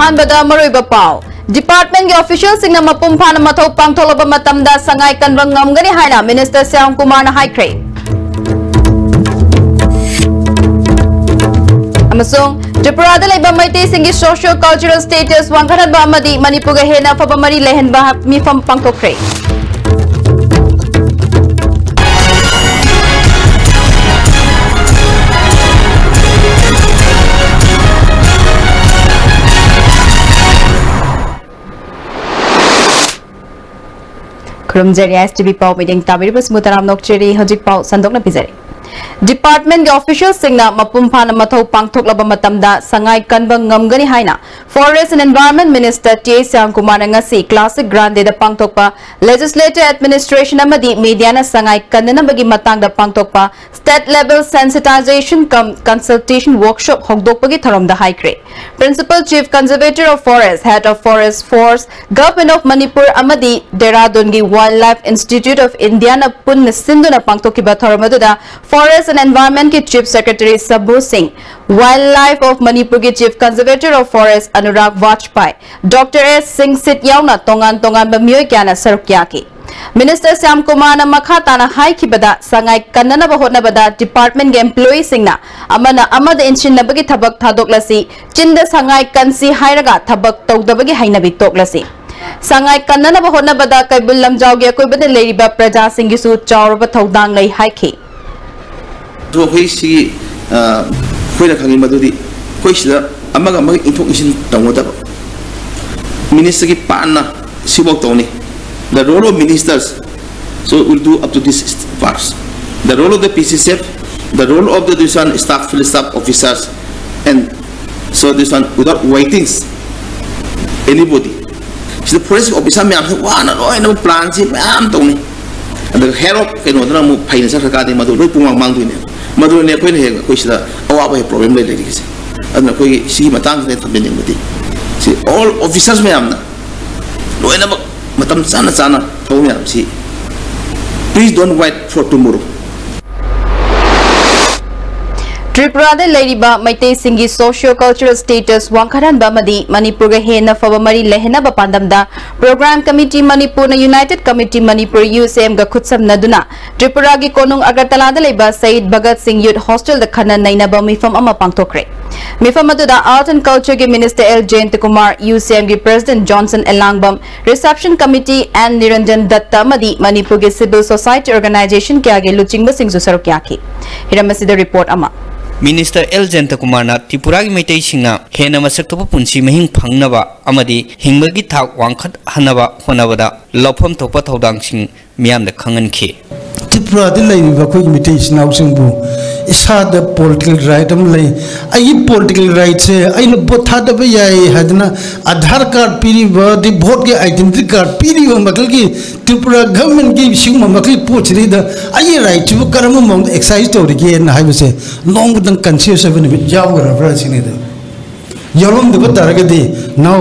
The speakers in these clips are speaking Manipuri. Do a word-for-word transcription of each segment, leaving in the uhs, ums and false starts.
ꯑꯍꯥꯟꯕꯗ ꯃꯔꯨꯑꯣꯏꯕ ꯄꯥꯎ꯫ Department ꯀꯤ official ꯁꯤꯡꯅ ꯃꯄꯨꯡ ꯐꯥꯅ ꯃꯊꯧ ꯄꯥꯡꯊꯣꯛꯂꯕ ꯃꯇꯝꯗ ꯁꯉꯥꯏ ꯀꯟꯕ ꯉꯝꯒꯅꯤ ꯍꯥꯏꯅ Minister ꯁ꯭ꯌꯥꯝ ꯀꯨꯃꯥꯔꯅ ꯍꯥꯏꯈ꯭ꯔꯦ꯫ ꯑꯃꯁꯨꯡ ꯇ꯭ꯔꯤꯄꯨꯔꯥꯗ ꯂꯩꯕ ꯃꯩꯇꯩꯁꯤꯡꯒꯤ socio cultural status ꯋꯥꯡꯈꯠꯍꯟꯕ ꯑꯃꯗꯤ ꯃꯅꯤꯄꯨꯔꯒ ꯍꯦꯟꯅ ꯑꯐꯕ ꯃꯔꯤ ꯂꯩꯍꯟꯕ ꯃꯤꯐꯝ ꯄꯥꯡꯊꯣꯛꯈ꯭ꯔꯦ꯫ ꯈꯨꯔꯨꯝꯖꯔꯤ, S T V ꯄꯥꯎ ꯃꯤꯠꯌꯦꯡ ꯇꯥꯕꯤꯔꯤꯕꯁꯤꯡꯕꯨ ꯇꯔꯥꯝꯅ ꯑꯣꯛꯆꯔꯤ꯫ ꯍꯧꯖꯤꯛ ꯄꯥꯎ ꯁꯟꯗꯣꯛꯅ ꯄꯤꯖꯔꯤ꯫ Department ꯀꯤ official ꯁꯤꯡꯅ ꯃꯄꯨꯡ ꯐꯥꯅ ꯃꯊꯧ ꯄꯥꯡꯊꯣꯛꯂꯕ ꯃꯇꯝꯗ ꯁꯉꯥꯏ ꯀꯟꯕ ꯉꯝꯒꯅꯤ ꯍꯥꯏꯅ Forest and Environment Minister T A Shyam ꯀꯨꯃꯥꯔꯅ ꯉꯁꯤ Classic Grande ꯗ ꯄꯥꯡꯊꯣꯛꯄ Legislative Administration ꯑꯃꯗꯤ media ꯅ ꯁꯉꯥꯏ ꯀꯟꯅꯅꯕꯒꯤ ꯃꯇꯥꯡꯗ ꯄꯥꯡꯊꯣꯛꯄ State Level Sensitization cum Consultation Workshop ꯍꯧꯗꯣꯛꯄꯒꯤ ꯊꯧꯔꯝꯗ ꯍꯥꯏꯈ꯭ꯔꯦ꯫ Principal Chief Conservator of Forest, Head of Forest Force, Government of Manipur ꯑꯃꯗꯤ ꯗꯦꯔꯥꯗꯨꯟꯒꯤ Wildlife Institute of India ꯅ ꯄꯨꯟꯅ ꯁꯤꯟꯗꯨꯅ ꯄꯥꯡꯊꯣꯛꯈꯤꯕ ꯊꯧꯔꯝ ꯑꯗꯨꯗ Forest and Environment ꯀꯤ Chief Secretary ꯁꯕꯨ ꯁꯤꯡ, Wildlife of ꯃꯅꯤꯄꯨꯔꯒꯤ Chief Conservator of Forest Anurag ꯕꯥꯖꯄꯥꯏ, Doctor S ꯁꯤꯡꯁꯤꯠ ꯌꯥꯎꯅ ꯇꯣꯉꯥꯟ ꯇꯣꯉꯥꯟꯕ ꯃꯤꯑꯣꯏ ꯀꯌꯥꯅ ꯁꯔꯨꯛ ꯌꯥꯈꯤ꯫ Minister ꯁ꯭ꯌꯥꯝ ꯀꯨꯃꯥꯔꯅ ꯃꯈꯥ ꯇꯥꯅ ꯍꯥꯏꯈꯤꯕꯗ, ꯁꯉꯥꯏ ꯀꯟꯅꯅꯕ ꯍꯣꯠꯅꯕꯗ department ꯀꯤ employee ꯁꯤꯡꯅ ꯑꯃꯅ ꯑꯃꯗ ꯏꯟꯁꯤꯟꯅꯕꯒꯤ ꯊꯕꯛ ꯊꯥꯗꯣꯛꯂꯁꯤ, ꯆꯤꯟꯗ ꯁꯉꯥꯏ ꯀꯟꯁꯤ ꯍꯥꯏꯔꯒ ꯊꯕꯛ ꯇꯧꯗꯕꯒꯤ ꯍꯩꯅꯕꯤ ꯇꯣꯛꯂꯁꯤ꯫ ꯁꯉꯥꯏ ꯀꯟꯅꯅꯕ ꯍꯣꯠꯅꯕꯗ ꯀꯩꯕꯨꯜ ꯂꯝꯖꯥꯎꯒꯤ ꯑꯀꯣꯏꯕꯗ ꯂꯩꯔꯤꯕ ꯄ꯭ꯔꯖꯥꯁꯤꯡꯒꯤꯁꯨ ꯆꯥꯎꯔꯕ ꯊꯧꯗꯥꯡ ꯂꯩ ꯍꯥꯏꯈꯤ꯫ ꯑꯗꯣ ꯑꯩꯈꯣꯏ ꯁꯤꯒꯤ, ꯑ, ꯑꯩꯈꯣꯏꯅ ꯈꯪꯉꯤ ꯃꯗꯨꯗꯤ ꯑꯩꯈꯣꯏ ꯁꯤꯗ ꯑꯃꯒ ꯑꯃꯒ ꯏꯟꯊꯣꯛ ꯏꯟꯁꯤꯟ ꯇꯧꯅꯗꯕ, minister ꯒꯤ ꯄꯥꯟꯅ ꯁꯤꯐꯥꯎ ꯇꯧꯅꯤ꯫ The role of ministers, so we'll do up to this parts. The role of the P C C F, the role of the this one staff, field staff officers, and so this one without waiting anybody. ꯁꯤꯗ forest officer ꯃꯌꯥꯝꯁꯤ ꯋꯥꯅ ꯂꯣꯏꯅꯃꯛ plan ꯁꯤ ꯃꯌꯥꯝ ꯇꯧꯅꯤ꯫ ꯑꯗꯨꯒ head of ꯀꯩꯅꯣꯗꯅ ꯑꯃꯨꯛ ꯐꯩꯅ ꯆꯠꯈ꯭ꯔꯀꯥꯟꯗ ꯃꯗꯨ ꯂꯣꯏ ꯄꯨꯡꯃꯥꯡ ꯃꯥꯡꯗꯣꯏꯅꯦ꯫ ꯃꯗꯨꯅꯅꯦ ꯑꯩꯈꯣꯏꯅ ꯍꯦꯛ ꯑꯩꯈꯣꯏ ꯁꯤꯗ ꯑꯋꯥꯕ ꯍꯦꯛ problem ꯂꯩ ꯂꯩꯔꯤꯁꯦ꯫ ꯑꯗꯨꯅ ꯑꯩꯈꯣꯏꯒꯤ ꯁꯤꯒꯤ ꯃꯇꯥꯡꯁꯤꯗ ꯊꯝꯖꯅꯤꯡꯕꯗꯤ, ꯁꯤ all officers ꯃꯌꯥꯝꯅ ꯂꯣꯏꯅꯃꯛ ꯃꯇꯝ ꯆꯥꯅ ꯆꯥꯅ ꯊꯕꯛ ꯃꯌꯥꯝꯁꯤ, please don't wait for tomorrow. ꯇ꯭ꯔꯤꯄꯨꯔꯥꯗ ꯂꯩꯔꯤꯕ ꯃꯩꯇꯩꯁꯤꯡꯒꯤ socio-cultural status ꯋꯥꯡꯈꯠꯍꯟꯕ ꯑꯃꯗꯤ ꯃꯅꯤꯄꯨꯔꯒ ꯍꯦꯟꯅ ꯐꯕ ꯃꯔꯤ ꯂꯩꯍꯟꯅꯕ ꯄꯥꯟꯗꯝꯗ Program Committee ꯃꯅꯤꯄꯨꯔꯅ United Committee ꯃꯅꯤꯄꯨꯔ, ꯌꯨ ꯁꯤ ꯑꯦꯝꯒ ꯈꯨꯠꯁꯝꯅꯗꯨꯅ ꯇ꯭ꯔꯤꯄꯨꯔꯥꯒꯤ ꯀꯣꯅꯨꯡ ꯑꯒꯔꯇꯂꯥꯗ ꯂꯩꯕ ꯁꯍꯤꯗ ꯚꯒꯠ ꯁꯤꯡ ꯌꯨꯊ ꯍꯣꯁꯇꯦꯜꯗ ꯈꯟꯅ ꯅꯩꯅꯕ ꯃꯤꯐꯝ ꯑꯃ ꯄꯥꯡꯊꯣꯛꯈ꯭ꯔꯦ꯫ ꯃꯤꯐꯝ ꯑꯗꯨꯗ Art and Cultureꯒꯤ Minister L Jayantakumar, U C ꯑꯦꯝꯒꯤ President Johnson Elangbam, Reception Committee N Niranjan Datta ꯑꯃꯗꯤ ꯃꯅꯤꯄꯨꯔꯒꯤ civil society organizationꯀꯌꯥꯒꯤ ꯂꯨꯆꯤꯡꯕꯁꯤꯡꯁꯨ ꯁꯔꯨꯛ ꯌꯥꯈꯤ꯫ ꯍꯤꯔꯝ ꯑꯁꯤꯗ report ꯑꯃ꯫ ꯃꯤꯅꯤꯁꯇꯔ ꯑꯦꯜ ꯖꯌꯟꯇꯀꯨꯃꯥꯔꯅ ꯇ꯭ꯔꯤꯄꯨꯔꯥꯒꯤ ꯃꯩꯇꯩꯁꯤꯡꯅ ꯍꯦꯟꯅ ꯃꯁꯛ ꯊꯣꯛꯄ ꯄꯨꯟꯁꯤ ꯃꯍꯤꯡ ꯐꯪꯅꯕ ꯑꯃꯗꯤ ꯍꯤꯡꯕꯒꯤ ꯊꯥꯛ ꯋꯥꯡꯈꯠꯍꯟꯅꯕ ꯍꯣꯠꯅꯕꯗ ꯂꯧꯐꯝ ꯊꯣꯛꯄ ꯊꯧꯗꯥꯡꯁꯤꯡ ꯃꯤꯌꯥꯝꯗ ꯈꯪꯍꯟꯈꯤ꯫ ꯇ꯭ꯔꯤꯄꯨꯔꯥꯗ ꯂꯩꯔꯤꯕ ꯑꯩꯈꯣꯏꯒꯤ ꯃꯤꯇꯩ ꯏꯆꯤꯟ ꯏꯅꯥꯎꯁꯤꯡꯕꯨ ꯏꯁꯥꯗ political right ꯑꯃ ꯂꯩ꯫ ꯑꯩꯒꯤ political rightꯁꯦ ꯑꯩꯅ vote ꯊꯥꯗꯕ ꯌꯥꯏ ꯍꯥꯏꯗꯅ Aadhaar card ꯄꯤꯔꯤꯕ, ꯑꯗꯩ voteꯀꯤ identity card ꯄꯤꯔꯤꯕ ꯃꯈꯜꯒꯤ ꯇ꯭ꯔꯤꯄꯨꯔꯥ governmentꯀꯤ ꯁꯤꯒꯨꯝꯕ ꯃꯈꯜꯒꯤ ꯄꯣꯠꯁꯤꯗꯩꯗ ꯑꯩꯒꯤ rightꯁꯤꯕꯨ ꯀꯔꯝꯕ ꯃꯑꯣꯡꯗ exercise ꯇꯧꯔꯤꯒꯦꯅ ꯍꯥꯏꯕꯁꯦ ꯅꯣꯡꯃꯇꯪ conscious ꯑꯣꯏꯕ ꯅꯨꯃꯤꯠ ꯌꯥꯎꯈ꯭ꯔꯕ꯭ꯔꯥ ꯁꯤꯅꯤꯗ꯫ ꯌꯥꯎꯔꯝꯗꯕ ꯇꯥꯔꯒꯗꯤ now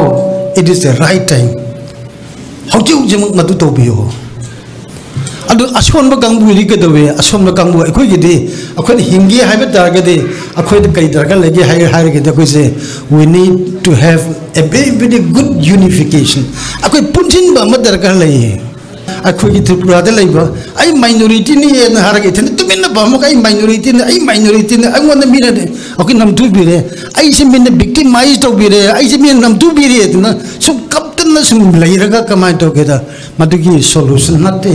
it is the right time꯫ ꯍꯧꯖꯤꯛ ꯍꯧꯖꯤꯛꯃꯛ ꯃꯗꯨ ꯇꯧꯕꯤꯌꯨ꯫ ꯑꯗꯨ ꯑꯁꯣꯟꯕ ꯀꯥꯡꯕꯨꯒꯤꯗꯤ ꯀꯩꯗꯧꯋꯤ? ꯑꯁꯣꯟꯕ ꯀꯥꯡꯕꯨ ꯑꯩꯈꯣꯏꯒꯤꯗꯤ, ꯑꯩꯈꯣꯏꯅ ꯍꯤꯡꯒꯦ ꯍꯥꯏꯕ ꯇꯥꯔꯒꯗꯤ ꯑꯩꯈꯣꯏꯗ ꯀꯔꯤ ꯗꯔꯀꯥꯔ ꯂꯩꯒꯦ ꯍꯥꯏ-, ꯍꯥꯏꯔꯒꯗꯤ ꯑꯩꯈꯣꯏꯁꯦ, we need to have a very, very good unification꯫ ꯑꯩꯈꯣꯏ ꯄꯨꯟꯁꯤꯟꯕ ꯑꯃ ꯗꯔꯀꯥꯔ ꯂꯩꯌꯦ꯫ ꯑꯩꯈꯣꯏꯒꯤ ꯇ꯭ꯔꯤꯄꯨꯔꯥꯗ ꯂꯩꯕ, "ꯑꯩ minorityꯅꯤ" ꯍꯥꯏꯅ ꯍꯥꯏꯔꯒ ꯏꯊꯟꯇ ꯇꯨꯃꯤꯟꯅ ꯄꯥꯝꯃꯒ "ꯑꯩ minorityꯅꯤ, ꯑꯩ minorityꯅꯤ", ꯑꯩꯉꯣꯟꯗ ꯃꯤꯅ ꯑꯩꯈꯣꯏ ꯅꯝꯊꯨꯕꯤꯔꯦ, ꯑꯩꯁꯦ ꯃꯤꯅ victimize ꯇꯧꯕꯤꯔꯦ, ꯑꯩꯁꯦ ꯃꯤꯅ ꯅꯝꯊꯨꯕꯤꯔꯦ ꯑꯗꯨꯅ ꯁꯨꯝ ꯀꯞꯇꯅ ꯁꯨꯝ ꯂꯩꯔꯒ ꯀꯃꯥꯏꯅ ꯇꯧꯒꯦꯗ? ꯃꯗꯨꯒꯤ solution ꯅꯠꯇꯦ꯫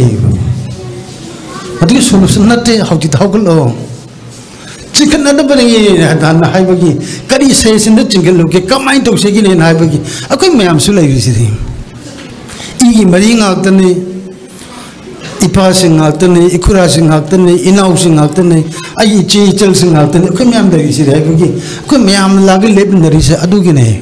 ꯃꯗꯨꯒꯤ solution ꯅꯠꯇꯦ꯫ ꯍꯧꯖꯤꯛꯇ ꯍꯧꯒꯠꯂꯛꯑꯣ꯫ ꯆꯤꯡꯈꯠꯅꯗꯕꯅꯤ ꯍꯥꯏꯅ ꯍꯥꯏꯕꯒꯤ, ꯀꯔꯤ suggestionꯗ ꯆꯤꯡꯈꯠꯂꯨꯒꯦ, ꯀꯃꯥꯏꯅ ꯇꯧꯁꯤꯒꯦꯅ ꯍꯥꯏꯕꯒꯤ ꯑꯩꯈꯣꯏ ꯃꯌꯥꯝꯁꯨ ꯂꯩꯔꯤꯁꯤꯗꯤ꯫ ꯏꯒꯤ ꯃꯔꯤ ꯉꯥꯛꯇꯅꯤ, ꯏꯄꯥꯁꯤꯡ ꯉꯥꯛꯇꯅꯤ, ꯏꯈꯨꯔꯥꯁꯤꯡ ꯉꯥꯛꯇꯅꯤ, ꯏꯅꯥꯎꯁꯤꯡ ꯉꯥꯛꯇꯅꯤ, ꯑꯩꯒꯤ ꯏꯆꯦ ꯏꯆꯜꯁꯤꯡ ꯉꯥꯛꯇꯅꯤ, ꯑꯩꯈꯣꯏ ꯃꯌꯥꯝ ꯂꯩꯔꯤꯁꯤꯗꯤ ꯍꯥꯏꯕꯒꯤ ꯑꯩꯈꯣꯏ ꯃꯌꯥꯝ ꯂꯥꯛꯂ ꯂꯦꯞꯃꯤꯟꯅꯔꯤꯁꯦ ꯑꯗꯨꯒꯤꯅꯦ꯫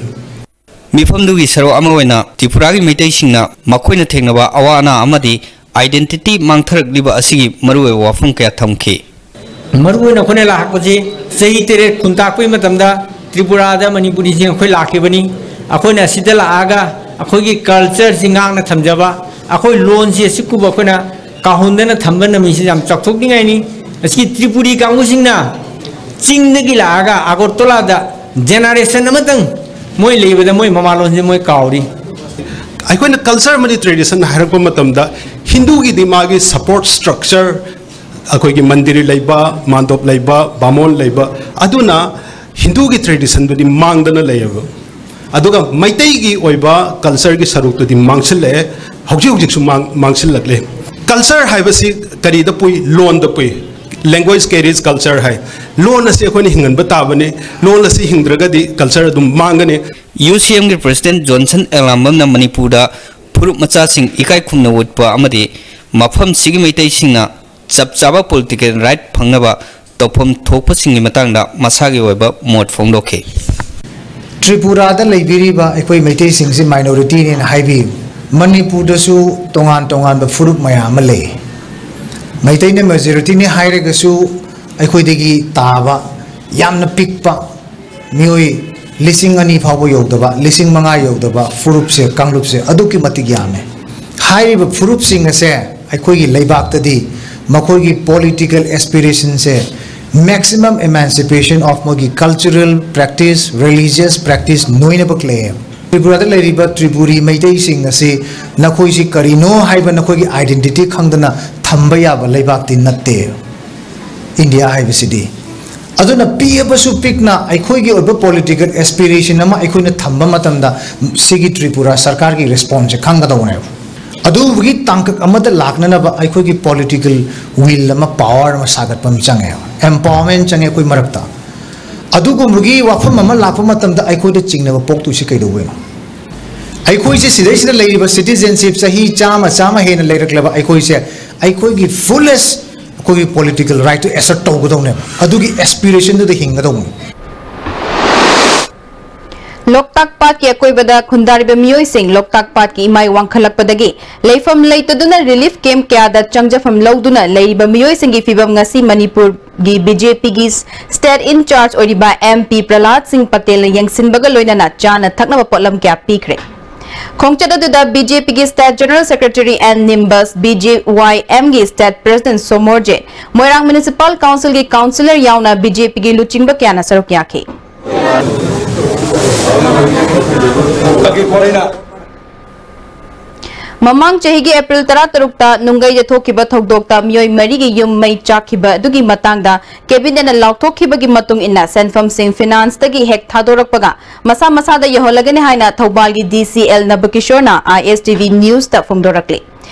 ꯃꯤꯐꯝꯗꯨꯒꯤ ꯁꯔꯨꯛ ꯑꯃ ꯑꯣꯏꯅ ꯇ꯭ꯔꯤꯄꯨꯔꯥꯒꯤ ꯃꯩꯇꯩꯁꯤꯡꯅ ꯃꯈꯣꯏꯅ ꯊꯦꯡꯅꯕ ꯑꯋꯥ ꯑꯅꯥ ꯑꯃꯗꯤ identity ꯃꯥꯡꯊꯔꯛꯂꯤꯕ ꯑꯁꯤꯒꯤ ꯃꯔꯨꯑꯣꯏꯕ ꯋꯥꯐꯝ ꯀꯌꯥ ꯊꯝꯈꯤ꯫ ꯃꯔꯨꯑꯣꯏꯅ ꯑꯩꯈꯣꯏꯅ ꯂꯥꯛꯄꯁꯤ ꯆꯍꯤ ꯇꯔꯦꯠ ꯈꯨꯟꯇꯥꯛꯄꯒꯤ ꯃꯇꯝꯗ ꯇ꯭ꯔꯤꯄꯨꯔꯥꯗ ꯃꯅꯤꯄꯨꯔꯤꯁꯤꯡ ꯑꯩꯈꯣꯏ ꯂꯥꯛꯈꯤꯕꯅꯤ꯫ ꯑꯩꯈꯣꯏꯅ ꯑꯁꯤꯗ ꯂꯥꯛꯑꯒ ꯑꯩꯈꯣꯏꯒꯤ cultureꯁꯤ ꯉꯥꯛꯅ ꯊꯝꯖꯕ, ꯑꯩꯈꯣꯏ ꯂꯣꯟꯁꯤ ꯑꯁꯤꯒꯨꯝꯕ ꯑꯩꯈꯣꯏꯅ ꯀꯥꯎꯍꯟꯗꯅ ꯊꯝꯕ ꯅꯨꯃꯤꯠꯁꯤ ꯌꯥꯝ ꯆꯥꯎꯊꯣꯛꯅꯤꯡꯉꯥꯏꯅꯤ꯫ ꯑꯁꯤꯒꯤ ꯇ꯭ꯔꯤꯄꯨꯔꯤ ꯀꯥꯡꯕꯨꯁꯤꯡꯅ ꯆꯤꯡꯗꯒꯤ ꯂꯥꯛꯑꯒ ꯑꯒꯔꯇꯂꯥꯗ ꯖꯦꯅꯦꯔꯦꯁꯟ ꯑꯃꯇꯪ ꯃꯣꯏ ꯂꯩꯕꯗ ꯃꯣꯏ ꯃꯃꯥꯂꯣꯟꯁꯦ ꯃꯣꯏ ꯀꯥꯎꯔꯤ꯫ ꯑꯩꯈꯣꯏꯅ ꯀꯜꯆꯔ ꯑꯃꯗꯤ ꯇ꯭ꯔꯦꯗꯤꯁꯟ ꯍꯥꯏꯔꯛꯄ ꯃꯇꯝꯗ ꯍꯤꯟꯗꯨꯒꯤꯗꯤ ꯃꯥꯒꯤ ꯁꯄꯣꯔꯠ ꯁ꯭ꯇ꯭ꯔꯛꯆꯔ, ꯑꯩꯈꯣꯏꯒꯤ ꯃꯟꯗꯤꯔ ꯂꯩꯕ, ꯃꯥꯟꯗꯣꯞ ꯂꯩꯕ, ꯕꯥꯃꯣꯟ ꯂꯩꯕ, ꯑꯗꯨꯅ ꯍꯤꯟꯗꯨꯒꯤ ꯇ꯭ꯔꯦꯗꯤꯁꯟꯗꯨꯗꯤ ꯃꯥꯡꯗꯅ ꯂꯩꯌꯦꯕ꯫ ꯑꯗꯨꯒ ꯃꯩꯇꯩꯒꯤ ꯑꯣꯏꯕ ꯀꯜꯆꯔꯒꯤ ꯁꯔꯨꯛꯇꯨꯗꯤ ꯃꯥꯡꯁꯤꯜꯂꯛꯑꯦ, ꯍꯧꯖꯤꯛ ꯍꯧꯖꯤꯛꯁꯨ ꯃꯥꯡ ꯃꯥꯡꯁꯤꯜꯂꯛꯂꯤ꯫ ꯀꯜꯆꯔ ꯍꯥꯏꯕꯁꯤ ꯀꯔꯤꯗ ꯄꯨꯏ? ꯂꯣꯟꯗ ꯄꯨꯏ꯫ Language carries culture ꯍꯥꯏ꯫ ꯂꯣꯟ ꯑꯁꯤ ꯑꯩꯈꯣꯏꯅ ꯍꯤꯡꯍꯟꯕ ꯇꯥꯕꯅꯤ꯫ ꯂꯣꯟ ꯑꯁꯤ ꯍꯤꯡꯗ꯭ꯔꯒꯗꯤ ꯀꯜꯆꯔ ꯑꯗꯨꯝ ꯃꯥꯡꯒꯅꯤ꯫ ꯌꯨ ꯁꯤ ꯑꯦꯝꯒꯤ ꯄ꯭ꯔꯁꯤꯗꯦꯟꯠ ꯖꯣꯟꯁꯟ ꯑꯦꯂꯥꯝꯕꯝꯅ ꯃꯅꯤꯄꯨꯔꯗ ꯐꯨꯔꯨꯞ ꯃꯆꯥꯁꯤꯡ ꯏꯀꯥꯏ ꯈꯨꯝꯅ ꯎꯠꯄ ꯑꯃꯗꯤ ꯃꯐꯝꯁꯤꯒꯤ ꯃꯩꯇꯩꯁꯤꯡꯅ ꯆꯞ ꯆꯥꯕ ꯄꯣꯂꯤꯇꯤꯀꯦꯜ ꯔꯥꯏꯠ ꯐꯪꯅꯕ ꯇꯧꯐꯝ ꯊꯣꯛꯄꯁꯤꯡꯒꯤ ꯃꯇꯥꯡꯗ ꯃꯁꯥꯒꯤ ꯑꯣꯏꯕ ꯃꯣꯠ ꯐꯣꯡꯗꯣꯛꯈꯤ꯫ ꯇ꯭ꯔꯤꯄꯨꯔꯥꯗ ꯂꯩꯕꯤꯔꯤꯕ ꯑꯩꯈꯣꯏ ꯃꯩꯇꯩꯁꯤꯡꯁꯤ ꯃꯥꯏꯅꯣꯔꯤꯇꯤꯅꯦꯅ ꯍꯥꯏꯕꯤ꯫ ꯃꯅꯤꯄꯨꯔꯗꯁꯨ ꯇꯣꯉꯥꯟ ꯇꯣꯉꯥꯟꯕ ꯐꯨꯔꯨꯞ ꯃꯌꯥꯝ ꯑꯃ ꯂꯩ꯫ ꯃꯩꯇꯩꯅ ꯃꯦꯖꯣꯔꯤꯇꯤꯅꯤ ꯍꯥꯏꯔꯒꯁꯨ ꯑꯩꯈꯣꯏꯗꯒꯤ ꯇꯥꯕ ꯌꯥꯝꯅ ꯄꯤꯛꯄ ꯃꯤꯑꯣꯏ ꯂꯤꯁꯤꯡ ꯑꯅꯤ ꯐꯥꯎꯕ ꯌꯧꯗꯕ, ꯂꯤꯁꯤꯡ ꯃꯉꯥ ꯌꯧꯗꯕ ꯐꯨꯔꯨꯞꯁꯦ, ꯀꯥꯡꯂꯨꯞꯁꯦ ꯑꯗꯨꯛꯀꯤ ꯃꯇꯤꯛ ꯌꯥꯝꯃꯦ꯫ ꯍꯥꯏꯔꯤꯕ ꯐꯨꯔꯨꯞꯁꯤꯡ ꯑꯁꯦ ꯑꯩꯈꯣꯏꯒꯤ ꯂꯩꯕꯥꯛꯇꯗꯤ ꯃꯈꯣꯏꯒꯤ ꯄꯣꯂꯤꯇꯤꯀꯦꯜ ꯑꯦꯁꯄꯤꯔꯦꯁꯟꯁꯦ maximum emancipation of ꯃꯣꯏꯒꯤ cultural practice, religious practice ꯂꯣꯏꯅꯃꯛ ꯂꯩꯌꯦꯕ꯫ ꯇ꯭ꯔꯤꯄꯨꯔꯥꯗ ꯂꯩꯔꯤꯕ ꯇ꯭ꯔꯤꯄꯨꯔꯤ ꯃꯩꯇꯩꯁꯤꯡ ꯑꯁꯤ ꯅꯈꯣꯏꯁꯤ ꯀꯔꯤꯅꯣ ꯍꯥꯏꯕ ꯅꯈꯣꯏꯒꯤ ꯑꯥꯏꯗꯦꯟꯇꯤꯇꯤ ꯈꯪꯗꯅ ꯊꯝꯕ ꯌꯥꯕ ꯂꯩꯕꯥꯛꯇꯤ ꯅꯠꯇꯦ ꯏꯟꯗꯤꯌꯥ ꯍꯥꯏꯕꯁꯤꯗꯤ꯫ ꯑꯗꯨꯅ ꯄꯤꯛꯑꯕꯁꯨ ꯄꯤꯛꯅ ꯑꯩꯈꯣꯏꯒꯤ ꯑꯣꯏꯕ ꯄꯣꯂꯤꯇꯤꯀꯦꯜ ꯑꯦꯁꯄꯤꯔꯦꯁꯟ ꯑꯃ ꯑꯩꯈꯣꯏꯅ ꯊꯝꯕ ꯃꯇꯝꯗ ꯁꯤꯒꯤ ꯇ꯭ꯔꯤꯄꯨꯔꯥ ꯁꯔꯀꯥꯔꯒꯤ ꯔꯦꯁꯄꯣꯟꯁꯁꯦ ꯈꯪꯒꯗꯧꯕꯅꯦꯕ꯫ ꯑꯗꯨꯒꯤ ꯇꯥꯡꯀꯛ ꯑꯃꯗ ꯂꯥꯛꯅꯅꯕ ꯑꯩꯈꯣꯏꯒꯤ ꯄꯣꯂꯤꯇꯤꯀꯦꯜ ꯋꯤꯜ ꯑꯃ, ꯄꯥꯋꯔ ꯑꯃ ꯁꯥꯒꯠꯄ ꯑꯃ ꯆꯪꯉꯦꯕ, ꯑꯦꯝꯄꯥꯋꯔꯃꯦꯟ ꯆꯪꯉꯦ ꯑꯩꯈꯣꯏ ꯃꯔꯛꯇ꯫ ꯑꯗꯨꯒꯨꯝꯕꯒꯤ ꯋꯥꯐꯝ ꯑꯃ ꯂꯥꯛꯄ ꯃꯇꯝꯗ ꯑꯩꯈꯣꯏꯗ ꯆꯤꯡꯅꯕ ꯄꯣꯛꯇꯣꯏꯁꯤ ꯀꯩꯗꯧꯕꯩꯅꯣ? ꯑꯩꯈꯣꯏꯁꯦ ꯁꯤꯗꯩꯁꯤꯗ ꯂꯩꯔꯤꯕ ꯁꯤꯇꯤꯖꯦꯟꯁꯤꯞ ꯆꯍꯤ ꯆꯥꯝꯃ, ꯆꯥꯝꯃ ꯍꯦꯟꯅ ꯂꯩꯔꯛꯂꯕ ꯑꯩꯈꯣꯏꯁꯦ ꯑꯩꯈꯣꯏꯒꯤ ꯐꯨꯜꯂꯦꯁ ꯑꯩꯈꯣꯏꯒꯤ ꯄꯣꯂꯤꯇꯤꯀꯦꯜ ꯔꯥꯏꯠꯇꯨ ꯑꯦꯁꯔꯠ ꯇꯧꯒꯗꯧꯅꯦꯕ꯫ ꯑꯗꯨꯒꯤ ꯑꯦꯁꯄꯤꯔꯦꯁꯟꯗꯨꯗ ꯍꯤꯡꯒꯗꯧꯕꯅꯤ꯫ ꯂꯣꯛꯇꯥꯛ ꯄꯥꯠꯀꯤ ꯑꯀꯣꯏꯕꯗ ꯈꯨꯟꯗꯥꯔꯤꯕ ꯃꯤꯑꯣꯏꯁꯤꯡ ꯂꯣꯛꯇꯥꯛ ꯄꯥꯠꯀꯤ ꯏꯃꯥꯏ ꯋꯥꯡꯈꯠꯂꯛꯄꯗꯒꯤ ꯂꯩꯐꯝ ꯂꯩꯇꯗꯨꯅ ꯔꯤꯂꯤꯐ ꯀꯦꯝꯞ ꯀꯌꯥꯗ ꯆꯪꯖꯐꯝ ꯂꯧꯗꯨꯅ ꯂꯩꯔꯤꯕ ꯃꯤꯑꯣꯏꯁꯤꯡꯒꯤ ꯐꯤꯕꯝ ꯉꯁꯤ ꯃꯅꯤꯄꯨꯔꯒꯤ ꯕꯤ ꯖꯦ ꯄꯤꯒꯤ ꯁ꯭ꯇꯦꯠ ꯏꯟ ꯆꯥꯔꯖ ꯑꯣꯏꯔꯤꯕ ꯑꯦꯝ ꯄꯤ ꯄ꯭ꯔꯍꯂꯥꯗ ꯁꯤꯡ ꯄꯇꯦꯜꯅ ꯌꯦꯡꯁꯤꯟꯕꯒ ꯂꯣꯏꯅꯅ ꯆꯥꯅ ꯊꯛꯅꯕ ꯄꯣꯠꯂꯝ ꯀꯌꯥ ꯄꯤꯈ꯭ꯔꯦ꯫ ꯈꯣꯡꯆꯠ ꯑꯗꯨꯗ BJPꯒꯤ State General Secretary N Nimbus, BJYMꯒꯤ State President Somorjit, ꯃꯣꯏꯔꯥꯡ Municipal Councilꯒꯤ Councillor ꯌꯥꯎꯅ BJPꯒꯤ ꯂꯨꯆꯤꯡꯕ ꯀꯌꯥꯅ ꯁꯔꯨꯛ ꯌꯥꯈꯤ꯫ ꯃꯃꯥꯡ ꯆꯍꯤꯒꯤ April ꯇꯔꯥꯇꯔꯨꯛꯇ ꯅꯨꯡꯒꯩꯗ ꯊꯣꯛꯈꯤꯕ ꯊꯧꯗꯣꯛꯇ ꯃꯤꯑꯣꯏ ꯃꯔꯤꯒꯤ ꯌꯨꯝ ꯃꯩ ꯆꯥꯛꯈꯤꯕ ꯑꯗꯨꯒꯤ ꯃꯇꯥꯡꯗ Cabinetꯅ ꯂꯥꯎꯊꯣꯛꯈꯤꯕꯒꯤ ꯃꯇꯨꯡ ꯏꯟꯅ ꯁꯦꯟꯐꯝꯁꯤꯡ Financeꯇꯒꯤ ꯍꯦꯛ ꯊꯥꯗꯣꯔꯛꯄꯒ ꯃꯁꯥ ꯃꯁꯥꯗ ꯌꯧꯍꯜꯂꯒꯅꯤ ꯍꯥꯏꯅ ꯊꯧꯕꯥꯜꯒꯤ DC L ꯅꯕꯀꯤꯁꯣꯔꯅ ISTV Newsꯇ ꯐꯣꯡꯗꯣꯔꯛꯂꯤ꯫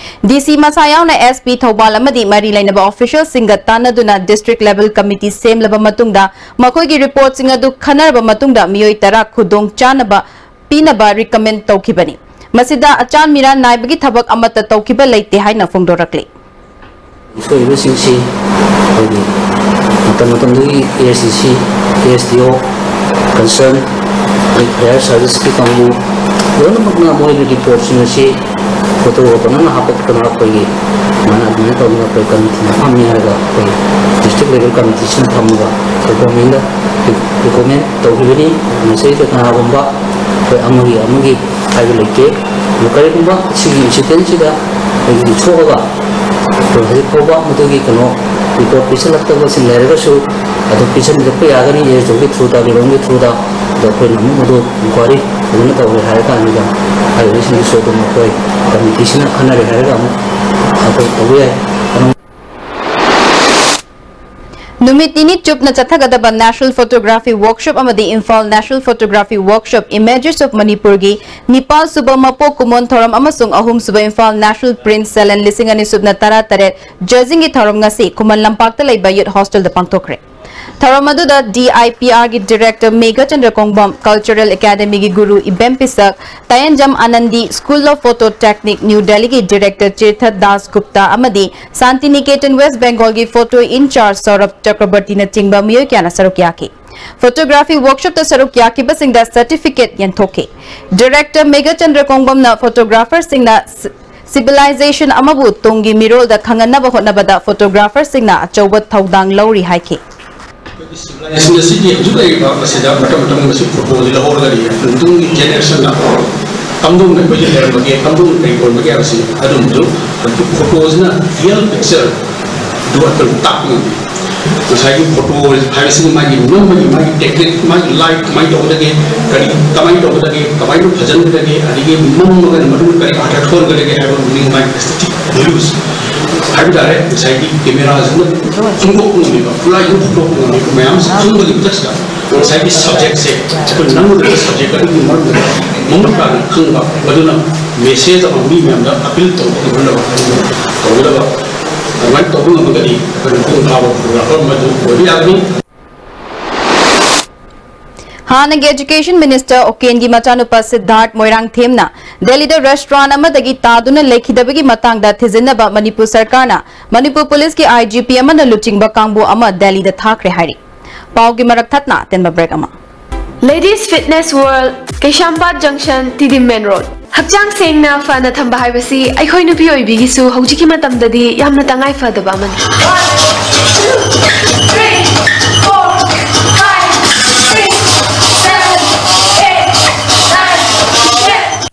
DC ꯃꯁꯥ ꯌꯥꯎꯅ SP ꯊꯧꯕꯥꯜ ꯑꯃꯗꯤ ꯃꯔꯤ ꯂꯩꯅꯕ officialꯁꯤꯡꯒ ꯇꯥꯟꯅꯗꯨꯅ district level committee ꯁꯦꯝꯂꯕ ꯃꯇꯨꯡꯗ ꯃꯈꯣꯏꯒꯤ reportꯁꯤꯡ ꯑꯗꯨ ꯈꯟꯅꯔꯕ ꯃꯇꯨꯡꯗ ꯃꯤꯑꯣꯏ ꯇꯔꯥ ꯈꯨꯗꯣꯡ ꯆꯥꯅꯕ ꯄꯤꯅꯕ recommend ꯇꯧꯈꯤꯕꯅꯤ꯫ ꯃꯁꯤꯗ ꯑꯆꯥꯟ ꯃꯤꯔꯥꯟ ꯅꯥꯏꯕꯒꯤ ꯊꯕꯛ ꯑꯃꯠꯇ ꯇꯧꯈꯤꯕ ꯂꯩꯇꯦ ꯍꯥꯏꯅ ꯐꯣꯡꯗꯣꯔꯛꯂꯤ꯫ ꯑꯁꯣꯏꯕꯁꯤꯡꯁꯤ ꯑꯩꯈꯣꯏꯒꯤ ꯃꯇꯝ ꯃꯇꯝꯗꯨꯒꯤ ASDC, ASDO, concern, ꯑꯗꯩ fire serviceꯀꯤ ꯀꯥꯡꯕꯨ ꯂꯣꯏꯅꯃꯛꯅ ꯃꯣꯏꯒꯤ reportꯁꯤꯡ ꯑꯁꯤ photoꯒ ꯄꯪꯍꯥꯞ ꯍꯥꯞꯄꯛꯇꯅ ꯑꯩꯈꯣꯏꯒꯤ ꯁꯨꯃꯥꯏꯅ ꯑꯗꯨꯃꯥꯏꯅ ꯇꯧꯗꯅ ꯑꯩꯈꯣꯏ committeeꯅ ꯐꯝꯃꯤ ꯍꯥꯏꯔꯒ ꯑꯩꯈꯣꯏ district level committeeꯁꯤꯅ ꯐꯝꯃꯒ ꯑꯩꯈꯣꯏ governmentꯗ recommend ꯇꯧꯈꯤꯕꯅꯤ꯫ ꯃꯁꯤꯗ ꯀꯅꯥꯒꯨꯝꯕ ꯑꯩꯈꯣꯏ ꯑꯃꯒꯤ ꯑꯃꯒꯤ ꯍꯥꯏꯕ ꯂꯩꯇꯦ꯫ ꯑꯗꯨ ꯀꯔꯤꯒꯨꯝꯕ ꯁꯤꯒꯤ incidentꯁꯤꯗ ꯑꯩꯈꯣꯏꯒꯤ ꯁꯣꯛꯑꯒ ꯑꯩꯈꯣꯏ ꯍꯧꯖꯤꯛ ꯐꯥꯎꯕ ꯃꯗꯨꯒꯤ ꯀꯩꯅꯣ report ꯄꯤꯁꯤꯜꯂꯛꯇꯕꯁꯤꯡ ꯂꯩꯔꯒꯁꯨ ꯑꯗꯨ ꯄꯤꯁꯤꯟꯕꯤꯔꯛꯄ ꯌꯥꯒꯅꯤ, ASDOꯒꯤ throughꯗ, ꯂꯤꯂꯣꯡꯒꯤ throughꯗ꯫ ꯑꯗꯣ ꯑꯩꯈꯣꯏꯅ ꯑꯃꯨꯛ ꯃꯗꯨ inquiry ꯐꯖꯅ ꯇꯧꯔꯦ ꯍꯥꯏꯔ ꯀꯥꯟꯗ ꯍꯥꯏꯔꯤꯕꯁꯤꯡꯗꯨꯁꯨ ꯑꯗꯨꯝ ꯑꯩꯈꯣꯏ committeeꯁꯤꯅ ꯈꯟꯅꯔꯦ ꯍꯥꯏꯔꯒ ꯑꯃꯨꯛ ꯑꯩꯈꯣꯏ ꯇꯧꯕ ꯌꯥꯏ꯫ ꯅꯨꯃꯤꯠ ꯅꯤꯅꯤ ꯆꯨꯞꯅ ꯆꯠꯊꯒꯗꯕ National Photography Workshop ꯑꯃꯗꯤ Imphal National Photography Workshop Images of Manipurꯒꯤ ꯅꯤꯄꯥꯜ ꯁꯨꯕ ꯃꯄꯣꯛ ꯀꯨꯝꯑꯣꯟ ꯊꯧꯔꯝ ꯑꯃꯁꯨꯡ ꯑꯍꯨꯝ ꯁꯨꯕ Imphal National Print Salon ꯂꯤꯁꯤꯡ ꯑꯅꯤ ꯁꯨꯞꯅ ꯇꯔꯥ ꯇꯔꯦꯠ judgingꯒꯤ ꯊꯧꯔꯝ ꯉꯁꯤ ꯈꯨꯃꯟ ꯂꯝꯄꯥꯛꯇ ꯂꯩꯕ Youth Hostelꯗ ꯄꯥꯡꯊꯣꯛꯈ꯭ꯔꯦ꯫ ꯊꯧꯔꯝ ꯑꯗꯨꯗ DIPRꯒꯤ Director ꯃꯦꯘꯆꯟꯗ꯭ꯔ ꯀꯣꯡꯕꯝ, Cultural Academyꯒꯤ ꯒꯨꯔꯨ ꯏꯕꯦꯝ ꯄꯤꯁꯛ, ꯇꯥꯌꯦꯟꯖꯝ ꯑꯥꯅꯟꯗꯤ, School of Photo Technique, New Delhiꯒꯤ Director ꯆꯤꯔꯊ Das Gupta ꯑꯃꯗꯤ Santiniketan West Bengalꯒꯤ photo in charge ꯁꯧꯔꯚ ꯆꯀ꯭ꯔꯕꯔꯇꯤꯅꯆꯤꯡꯕ ꯃꯤꯑꯣꯏ ꯀꯌꯥꯅ ꯁꯔꯨꯛ ꯌꯥꯈꯤ꯫ Photography workshopꯇ ꯁꯔꯨꯛ ꯌꯥꯈꯤꯕꯁꯤꯡꯗ certificate ꯌꯦꯟꯊꯣꯛꯈꯤ꯫ Director ꯃꯦꯘꯆꯟꯗ꯭ꯔ ꯀꯣꯡꯕꯝꯅ photographerꯁꯤꯡꯅ civilization ꯑꯃꯕꯨ ꯇꯨꯡꯒꯤ ꯃꯤꯔꯣꯜꯗ ꯈꯪꯍꯟꯅꯕ ꯍꯣꯠꯅꯕꯗ photographerꯁꯤꯡꯅ ꯑꯆꯧꯕ ꯊꯧꯗꯥꯡ ꯂꯧꯔꯤ ꯍꯥꯏꯈꯤ꯫ ꯑꯩꯈꯣꯏꯒꯤ civilization ꯑꯁꯤꯒꯤ ꯍꯧꯖꯤꯛ ꯂꯩꯔꯤꯕ ꯃꯁꯤꯗ ꯃꯇꯝ ꯃꯇꯝꯒꯤ ꯃꯁꯤ ꯐꯨꯠꯕꯣꯜꯁꯤ ꯂꯧꯍꯧꯔꯒꯗꯤ ꯃꯇꯨꯡꯒꯤ generationꯗ ꯀꯝꯗꯧꯅ ꯑꯩꯈꯣꯏꯒꯤ ꯂꯩꯔꯝꯕꯒꯦ, ꯀꯝꯗꯧꯅ ꯀꯩ ꯑꯣꯏꯔꯝꯕꯒꯦ ꯍꯥꯏꯕꯁꯤ ꯑꯗꯨꯝꯁꯨ ꯍꯧꯖꯤꯛ ꯐꯣꯇꯣꯁꯤꯅ ꯔꯤꯌꯦꯜ ꯄꯤꯛꯆꯔꯗꯨ ꯑꯗꯨꯝ ꯇꯥꯛꯄ ꯉꯝꯃꯤ꯫ ꯉꯁꯥꯏꯒꯤ ꯐꯣꯇꯣ ꯍꯥꯏꯕꯁꯤꯅ ꯃꯥꯒꯤ ꯅꯝꯕꯒꯤ ꯃꯥꯒꯤ ꯇꯦꯛꯅꯤꯛ, ꯃꯥꯒꯤ ꯂꯥꯏꯠ ꯀꯃꯥꯏꯅ ꯇꯧꯒꯗꯒꯦ, ꯀꯔꯤ ꯀꯃꯥꯏꯅ ꯇꯧꯒꯗꯒꯦ, ꯀꯃꯥꯏꯅ ꯐꯖꯍꯟꯒꯗꯒꯦ, ꯑꯗꯒꯤ ꯃꯝꯃꯒꯅ ꯃꯗꯨꯅ ꯀꯔꯤ ꯑꯥꯔꯊ ꯊꯣꯛꯍꯟꯒꯗꯒꯦ ꯍꯥꯏꯕ ꯃꯅꯤꯡ ꯃꯥꯒꯤ ꯑꯦꯁꯊꯦꯇꯤꯛ ꯚꯦꯂ꯭ꯌꯨꯁ ꯍꯥꯏꯕ ꯇꯥꯔꯦ꯫ ꯉꯁꯥꯏꯒꯤ ꯀꯦꯃꯦꯔꯥꯁꯤꯅ ꯐꯣꯡꯗꯣꯛꯄ ꯉꯝꯃꯤꯕ, ꯈꯨꯠꯂꯥꯏꯁꯤꯅ ꯐꯣꯡꯗꯣꯛꯄ ꯉꯝꯃꯤꯕ ꯃꯌꯥꯝꯁꯦ ꯈꯪꯕꯒꯤ ꯃꯊꯛꯁꯤꯗ ꯉꯁꯥꯏꯒꯤ ꯁꯕꯖꯦꯛꯁꯦ ꯑꯩꯈꯣꯏ ꯅꯝꯒꯗꯕ ꯁꯕꯖꯦꯛ ꯑꯗꯨꯒꯤ ꯃꯔꯝꯗ ꯃꯃꯨꯠ ꯇꯥꯅ ꯈꯪꯕ, ꯃꯗꯨꯅ ꯃꯦꯁꯦꯖ ꯑꯃ ꯃꯤ ꯃꯌꯥꯝꯗ ꯑꯄꯤꯜ ꯇꯧꯕ ꯉꯝꯍꯟꯅꯕ ꯇꯧꯒꯗꯕ꯫ ꯑꯗꯨꯃꯥꯏꯅ ꯇꯧꯕ ꯉꯝꯃꯒꯗꯤ ꯑꯩꯈꯣꯏ ꯃꯄꯨꯡ ꯐꯥꯕ ꯐꯣꯇꯣꯒ꯭ꯔꯥꯐꯔ ꯑꯃ ꯑꯗꯨ ꯑꯣꯏꯕ ꯌꯥꯒꯅꯤ꯫ ꯍꯥꯟꯅꯒꯤ ꯑꯦꯖꯨꯀꯦꯁꯟ ꯃꯤꯅꯤꯁꯇꯔ ꯑꯣꯀꯦꯟꯒꯤ ꯃꯆꯥꯅꯨꯄꯥ ꯁꯤꯗꯥꯔꯊ ꯃꯣꯏꯔꯥꯡꯊꯦꯝꯅ ꯗꯦꯜꯂꯤꯗ ꯔꯦꯁꯇꯨꯔꯥꯟ ꯑꯃꯗꯒꯤ ꯇꯥꯗꯨꯅ ꯂꯩꯈꯤꯗꯕꯒꯤ ꯃꯇꯥꯡꯗ ꯊꯤꯖꯤꯟꯅꯕ ꯃꯅꯤꯄꯨꯔ ꯁꯔꯀꯥꯔꯅ ꯃꯅꯤꯄꯨꯔ ꯄꯨꯂꯤꯁꯀꯤ ꯑꯥꯏ ꯖꯤ ꯄꯤ ꯑꯃꯅ ꯂꯨꯆꯤꯡꯕ ꯀꯥꯡꯕꯨ ꯑꯃ ꯗꯦꯜꯂꯤꯗ ꯊꯥꯈ꯭ꯔꯦ ꯍꯥꯏꯔꯤ꯫ ꯄꯥꯎꯒꯤ ꯃꯔꯛ ꯊꯠꯅ ꯑꯇꯦꯟꯕ ꯕ꯭ꯔꯦꯛ ꯑꯃ꯫ Ladies Fitness World, ꯀꯩꯁꯥꯝꯄꯥꯠ ꯖꯪꯁꯟ, ꯇꯤ ꯗꯤ ꯃꯦꯟ ꯔꯣꯗ꯫ ꯍꯛꯆꯥꯡ ꯁꯦꯡꯅ ꯐꯅ ꯊꯝꯕ ꯍꯥꯏꯕꯁꯤ ꯑꯩꯈꯣꯏ ꯅꯨꯄꯤ ꯑꯣꯏꯕꯤꯒꯤꯁꯨ ꯍꯧꯖꯤꯛꯀꯤ ꯃꯇꯝꯗꯗꯤ ꯌꯥꯝꯅ ꯇꯉꯥꯏ ꯐꯗꯕ ꯑꯃꯅꯤ꯫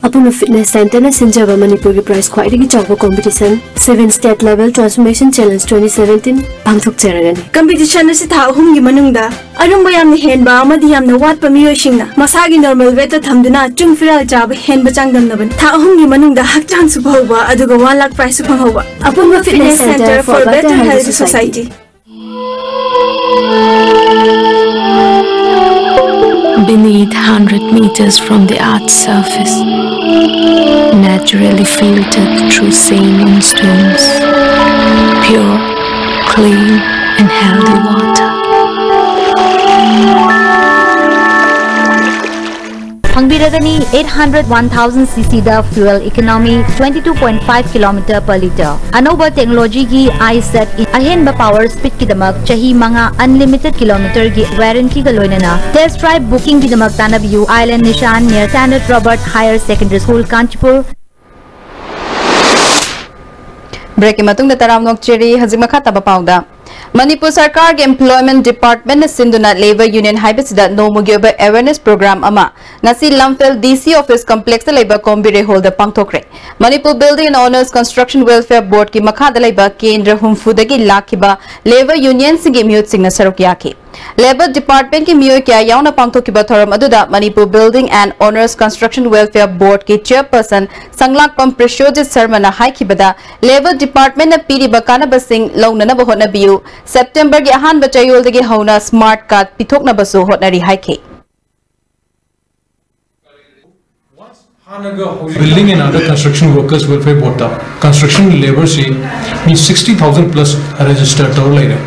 ꯑꯄꯨꯟꯕ ꯐꯤꯠꯅꯦꯁ ꯁꯦꯟꯇꯔꯅ ꯁꯤꯟꯖꯕ ꯃꯅꯤꯄꯨꯔꯒꯤ ꯄ꯭ꯔꯥꯏꯖ ꯈ꯭ꯋꯥꯏꯗꯒꯤ ꯆꯥꯎꯕ competition, seven state level transformation challenge twenty seventeen ꯄꯥꯡꯊꯣꯛꯆꯔꯒꯅꯤ꯫ ꯀꯝꯄꯤꯇꯤꯁꯟ ꯑꯁꯤ ꯊꯥ ꯑꯍꯨꯝꯒꯤ ꯃꯅꯨꯡꯗ ꯑꯔꯨꯝꯕ ꯌꯥꯝꯅ ꯍꯦꯟꯕ ꯑꯃꯗꯤ ꯌꯥꯝꯅ ꯋꯥꯠꯄ ꯃꯤꯑꯣꯏꯁꯤꯡꯅ ꯃꯁꯥꯒꯤ ꯅꯣꯔꯃꯦꯜ ꯋꯦꯠꯇ ꯊꯝꯗꯨꯅ ꯆꯨꯡ ꯐꯤꯔꯥꯜ ꯆꯥꯕ ꯍꯦꯟꯕ ꯆꯥꯡꯗꯝꯅꯕꯅꯤ꯫ ꯊꯥ ꯑꯍꯨꯝꯒꯤ ꯃꯅꯨꯡꯗ ꯍꯛꯆꯥꯡꯁꯨ ꯐꯍꯧꯕ, ꯑꯗꯨꯒ ꯋꯥꯟ ꯂꯥꯈ ꯄ꯭ꯔꯥꯏꯖꯁꯨ ꯐꯪꯍꯧꯕ꯫ ꯑꯄꯨꯟꯕ fitness centre for better health society. Beneath hundred meters from the earth's surface, naturally filtered through sand and stones, pure, clean and healthy water. ꯐꯪꯕꯤꯔꯒꯅꯤ eight hundred one thousand cc the fuel economy twenty two point five kilometer per liter꯫ ꯑꯅꯧꯕ ꯇꯦꯛꯅꯣꯂꯣꯖꯤꯒꯤ ISET ꯑꯍꯦꯟꯕ ꯄꯥꯋꯔ ꯁ꯭ꯄꯤꯗꯀꯤꯗꯃꯛ ꯆꯍꯤ ꯃꯉꯥ unlimited kilometerꯒꯤ ꯋꯥꯔꯦꯟꯇꯤꯒ ꯂꯣꯏꯅꯅ꯫ Test drive bookingꯒꯤꯗꯃꯛ ꯇꯥꯟꯅꯕꯤꯌꯨ, Island Nishan near Standard Robert Higher Secondary School, Kanchipur꯫ ꯕ꯭ꯔꯦꯛꯀꯤ ꯃꯇꯨꯡꯗ ꯇꯔꯥꯝꯅ ꯑꯣꯛꯆꯔꯤ꯫ ꯍꯧꯖꯤꯛ ꯃꯈꯥ ꯇꯥꯕ ꯄꯥꯎꯗ꯫ ꯃꯅꯤꯄꯨꯔ ꯁꯔꯀꯥꯔꯒꯤ Employment Department ꯅ ꯁꯤꯟꯗꯨꯅ Labour Union ꯍꯥꯏꯕꯁꯤꯗ ꯅꯣꯡꯃꯒꯤ ꯑꯣꯏꯕ awareness program ꯑꯃ ꯉꯁꯤ ꯂꯝꯐꯦꯜ D C office complex ꯇ ꯂꯩꯕ ꯀꯣꯝꯕꯤꯔꯩ hall the ꯄꯥꯡꯊꯣꯛꯈ꯭ꯔꯦ꯫ Manipur Building and Owners Construction Welfare Board ꯀꯤ ꯃꯈꯥꯗ ꯂꯩꯕ ꯀꯦꯟꯗ꯭ꯔ ꯍꯨꯝꯐꯨꯗꯒꯤ ꯂꯥꯛꯈꯤꯕ Labour Union ꯁꯤꯡꯒꯤ ꯃꯤꯍꯨꯠꯁꯤꯡꯅ ꯁꯔꯨꯛ ꯌꯥꯈꯤ꯫ Labour Department ꯀꯤ ꯃꯤꯑꯣꯏ ꯀꯌꯥ ꯌꯥꯎꯅ ꯄꯥꯡꯊꯣꯛꯈꯤꯕ ꯊꯧꯔꯝ ꯑꯗꯨꯗ Manipur Building and Owners Construction Welfare Board ꯀꯤ chairperson ꯁꯪꯂꯥꯛꯄꯝ ꯄ꯭ꯔꯦꯁ꯭ꯌꯣꯖꯤꯠ ꯁꯔꯃꯅ ꯍꯥꯏꯈꯤꯕꯗ, Labour Department ꯅ ꯄꯤꯔꯤꯕ ꯀꯥꯟꯅꯕꯁꯤꯡ ꯂꯧꯅꯅꯕ ꯍꯣꯠꯅꯕꯤꯌꯨ, September ꯒꯤ ꯑꯍꯥꯟꯕ ꯆꯌꯣꯜꯗꯒꯤ ꯍꯧꯅ smart card ꯄꯤꯊꯣꯛꯅꯕꯁꯨ ꯍꯣꯠꯅꯔꯤ ꯍꯥꯏꯈꯤ꯫ ꯍꯥꯟꯅꯒ ꯍꯧꯖꯤꯛ Building and Other Construction Workers Welfare Board ꯇ construction labour ꯁꯤ ꯃꯤ sixty thousand plus register ꯇꯧꯔ ꯂꯩꯔꯦ꯫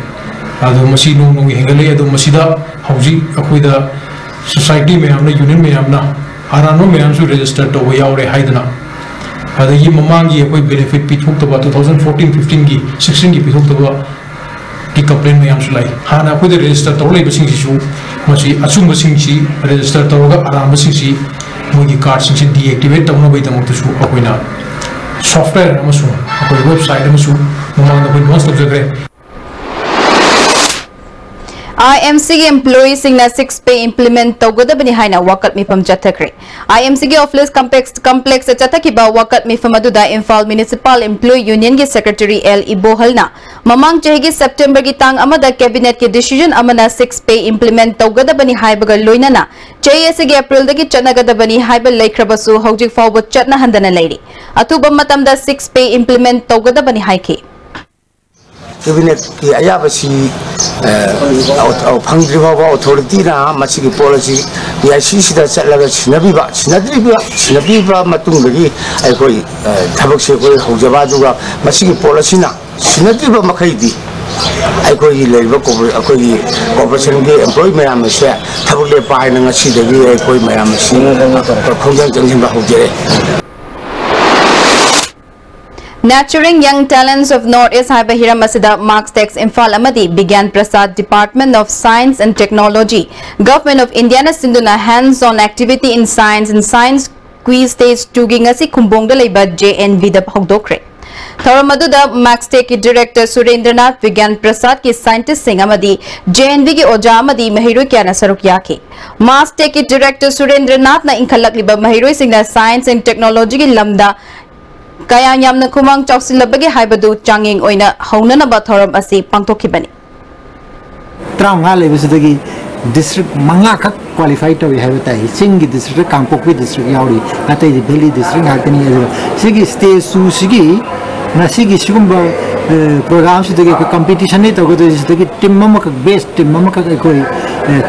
ꯑꯗꯣ ꯃꯁꯤ ꯅꯣꯡ ꯅꯣꯡꯒꯤ ꯍꯦꯟꯒꯠꯂꯛꯏ꯫ ꯑꯗꯣ ꯃꯁꯤꯗ ꯍꯧꯖꯤꯛ ꯑꯩꯈꯣꯏꯗ society ꯃꯌꯥꯝꯅ, union ꯃꯌꯥꯝꯅ ꯑꯔꯥꯟꯕ ꯃꯌꯥꯝꯁꯨ register ꯇꯧꯕ ꯌꯥꯎꯔꯦ ꯍꯥꯏꯗꯅ, ꯑꯗꯒꯤ ꯃꯃꯥꯡꯒꯤ ꯑꯩꯈꯣꯏ benefit ꯄꯤꯊꯣꯛꯇꯕ, two thousand fourteen fifteen ꯒꯤ, sixteen ꯒꯤ ꯄꯤꯊꯣꯛꯇꯕ ꯒꯤ complain ꯃꯌꯥꯝꯁꯨ ꯂꯥꯛꯏ꯫ ꯍꯥꯟꯅ ꯑꯩꯈꯣꯏꯗ register ꯇꯧꯔ ꯂꯩꯕꯁꯤꯡꯁꯤꯁꯨ ꯃꯁꯤ ꯑꯆꯨꯝꯕꯁꯤꯡꯁꯤ register ꯇꯧꯔꯒ ꯑꯔꯥꯟꯕꯁꯤꯡꯁꯤ ꯃꯣꯏꯒꯤ card ꯁꯤꯡꯁꯤ deactivate ꯇꯧꯅꯕꯒꯤꯗꯃꯛꯇꯁꯨ ꯑꯩꯈꯣꯏꯅ software ꯑꯃꯁꯨꯡ ꯑꯩꯈꯣꯏ website ꯑꯃꯁꯨ ꯃꯃꯥꯡꯗ ꯑꯩꯈꯣꯏ launch ꯇꯧꯖꯈ꯭ꯔꯦ꯫ I M C ꯒꯤ employee ꯁꯤꯡꯅ six pay implement ꯇꯧꯒꯗꯕꯅꯤ ꯍꯥꯏꯅ ꯋꯥꯀꯠ ꯃꯤꯐꯝ ꯆꯠꯊꯈ꯭ꯔꯦ꯫ I M C ꯒꯤ office complex, complex ꯇ ꯆꯠꯊꯈꯤꯕ ꯋꯥꯀꯠ ꯃꯤꯐꯝ ꯑꯗꯨꯗ Imphal Municipal Employee Union ꯒꯤ secretary L ꯏꯕꯣꯍꯜꯅ ꯃꯃꯥꯡ ꯆꯍꯤꯒꯤ September ꯒꯤ ꯇꯥꯡ ꯑꯃꯗ cabinet ꯀꯤ decision ꯑꯃꯅ six pay implement ꯇꯧꯒꯗꯕꯅꯤ ꯍꯥꯏꯕꯒ ꯂꯣꯏꯅꯅ ꯆꯍꯤ ꯑꯁꯤꯒꯤ April ꯗꯒꯤ ꯆꯠꯅꯒꯗꯕꯅꯤ ꯍꯥꯏꯕ ꯂꯩꯈ꯭ꯔꯕꯁꯨ ꯍꯧꯖꯤꯛ ꯐꯥꯎꯕ ꯆꯠꯅꯍꯟꯗꯅ ꯂꯩꯔꯤ꯫ ꯑꯊꯨꯕ ꯃꯇꯝꯗ six pay implement ꯇꯧꯒꯗꯕꯅꯤ ꯍꯥꯏꯈꯤ꯫ cabinet ꯀꯤ ꯑꯌꯥꯕꯁꯤ, ꯑ, ꯑ, ꯐꯪꯗ꯭ꯔꯤ ꯐꯥꯎꯕ authority ꯅ ꯃꯁꯤꯒꯤ ꯄꯣꯠ ꯑꯁꯤ P I C ꯁꯤꯗ ꯆꯠꯂꯒ ꯁꯤꯟꯅꯕꯤꯕ, ꯁꯤꯟꯅꯗ꯭ꯔꯤꯕ, ꯁꯤꯟꯅꯕꯤꯕ ꯃꯇꯨꯡꯗꯒꯤ ꯑꯩꯈꯣꯏ, ꯑ, ꯊꯕꯛꯁꯦ ꯑꯩꯈꯣꯏ ꯍꯧꯖꯕ꯫ ꯑꯗꯨꯒ ꯃꯁꯤꯒꯤ ꯄꯣꯠ ꯑꯁꯤꯅ ꯁꯤꯟꯅꯗ꯭ꯔꯤꯕ ꯃꯈꯩꯗꯤ ꯑꯩꯈꯣꯏꯒꯤ ꯂꯩꯔꯤꯕ corpora-, ꯑꯩꯈꯣꯏꯒꯤ corporation ꯒꯤ employee ꯃꯌꯥꯝ ꯑꯁꯦ ꯊꯕꯛ ꯂꯦꯞꯄ ꯍꯥꯏꯅ ꯉꯁꯤꯗꯒꯤ ꯑꯩꯈꯣꯏ ꯃꯌꯥꯝ ꯑꯁꯤ ꯈꯣꯡꯖꯪ ꯆꯪꯁꯤꯟꯕ ꯍꯧꯖꯔꯦ꯫ Nurturing Young Talents of North East ꯍꯥꯏꯕ ꯍꯤꯔꯝ ꯑꯁꯤꯗ Markstech Imphal ꯑꯃꯗꯤ Bigyan Prasad Department of Science and Technology, Government of India ꯅ ꯁꯤꯟꯗꯨꯅ Hands on Activity in Science and Science Quiz Stage two ꯒꯤ ꯉꯁꯤ ꯈꯨꯝꯕꯣꯡꯗ ꯂꯩꯕ J N V ꯗ ꯍꯧꯗꯣꯛꯈ꯭ꯔꯦ꯫ ꯊꯧꯔꯝ ꯑꯗꯨꯗ ꯃꯥꯛꯁꯇꯦꯛꯀꯤ ꯗꯤꯔꯦꯛꯇꯔ ꯁꯨꯔꯦꯟꯗ꯭ꯔꯅꯥꯊ, ꯕꯤꯒ꯭ꯌꯥꯟ ꯄ꯭ꯔꯁꯥꯗꯀꯤ ꯁꯥꯏꯟꯇꯤꯁꯁꯤꯡ ꯑꯃꯗꯤ ꯖꯦ ꯑꯦꯟ ꯚꯤꯒꯤ ꯑꯣꯖꯥ ꯑꯃꯗꯤ ꯃꯍꯩꯔꯣꯏ ꯀꯌꯥꯅ ꯁꯔꯨꯛ ꯌꯥꯈꯤ꯫ ꯃꯥꯛꯁꯇꯦꯛꯀꯤ ꯗꯤꯔꯦꯛꯇꯔ ꯁꯨꯔꯦꯟꯗ꯭ꯔꯅꯥꯊꯅ ꯏꯟꯈꯠꯂꯛꯂꯤꯕ ꯃꯍꯩꯔꯣꯏꯁꯤꯡꯅ science and technologyꯒꯤ ꯂꯝꯗ ꯀꯌꯥꯝ ꯌꯥꯝꯅ ꯈꯨꯃꯥꯡ ꯆꯥꯎꯁꯤꯜꯂꯕꯒꯦ ꯍꯥꯏꯕꯗꯨ ꯆꯥꯡꯌꯦꯡ ꯑꯣꯏꯅ ꯍꯧꯅꯅꯕ ꯊꯧꯔꯝ ꯑꯁꯤ ꯄꯥꯡꯊꯣꯛꯈꯤꯕꯅꯤ꯫ ꯇꯔꯥꯃꯉꯥ ꯂꯩꯕꯁꯤꯗꯒꯤ district ꯃꯉꯥꯈꯛ qualify ꯇꯧꯏ ꯍꯥꯏꯕ ꯇꯥꯏ꯫ ꯆꯤꯡꯒꯤ district, ꯀꯥꯡꯄꯣꯛꯄꯤ district ꯌꯥꯎꯔꯤ, ꯑꯇꯩꯗꯤ valley district ꯉꯥꯛꯇꯅꯤ꯫ ꯑꯗꯨꯒ ꯁꯤꯒꯤ stage two ꯁꯤꯒꯤ, ꯉꯁꯤꯒꯤ ꯁꯤꯒꯨꯝꯕ programꯁꯤꯗꯒꯤ ꯑꯩꯈꯣꯏ competitionꯅꯤ ꯇꯧꯒꯗꯣꯏꯁꯤ꯫ ꯁꯤꯗꯒꯤ team ꯑꯃꯈꯛ, best team ꯑꯃꯈꯛ ꯑꯩꯈꯣꯏ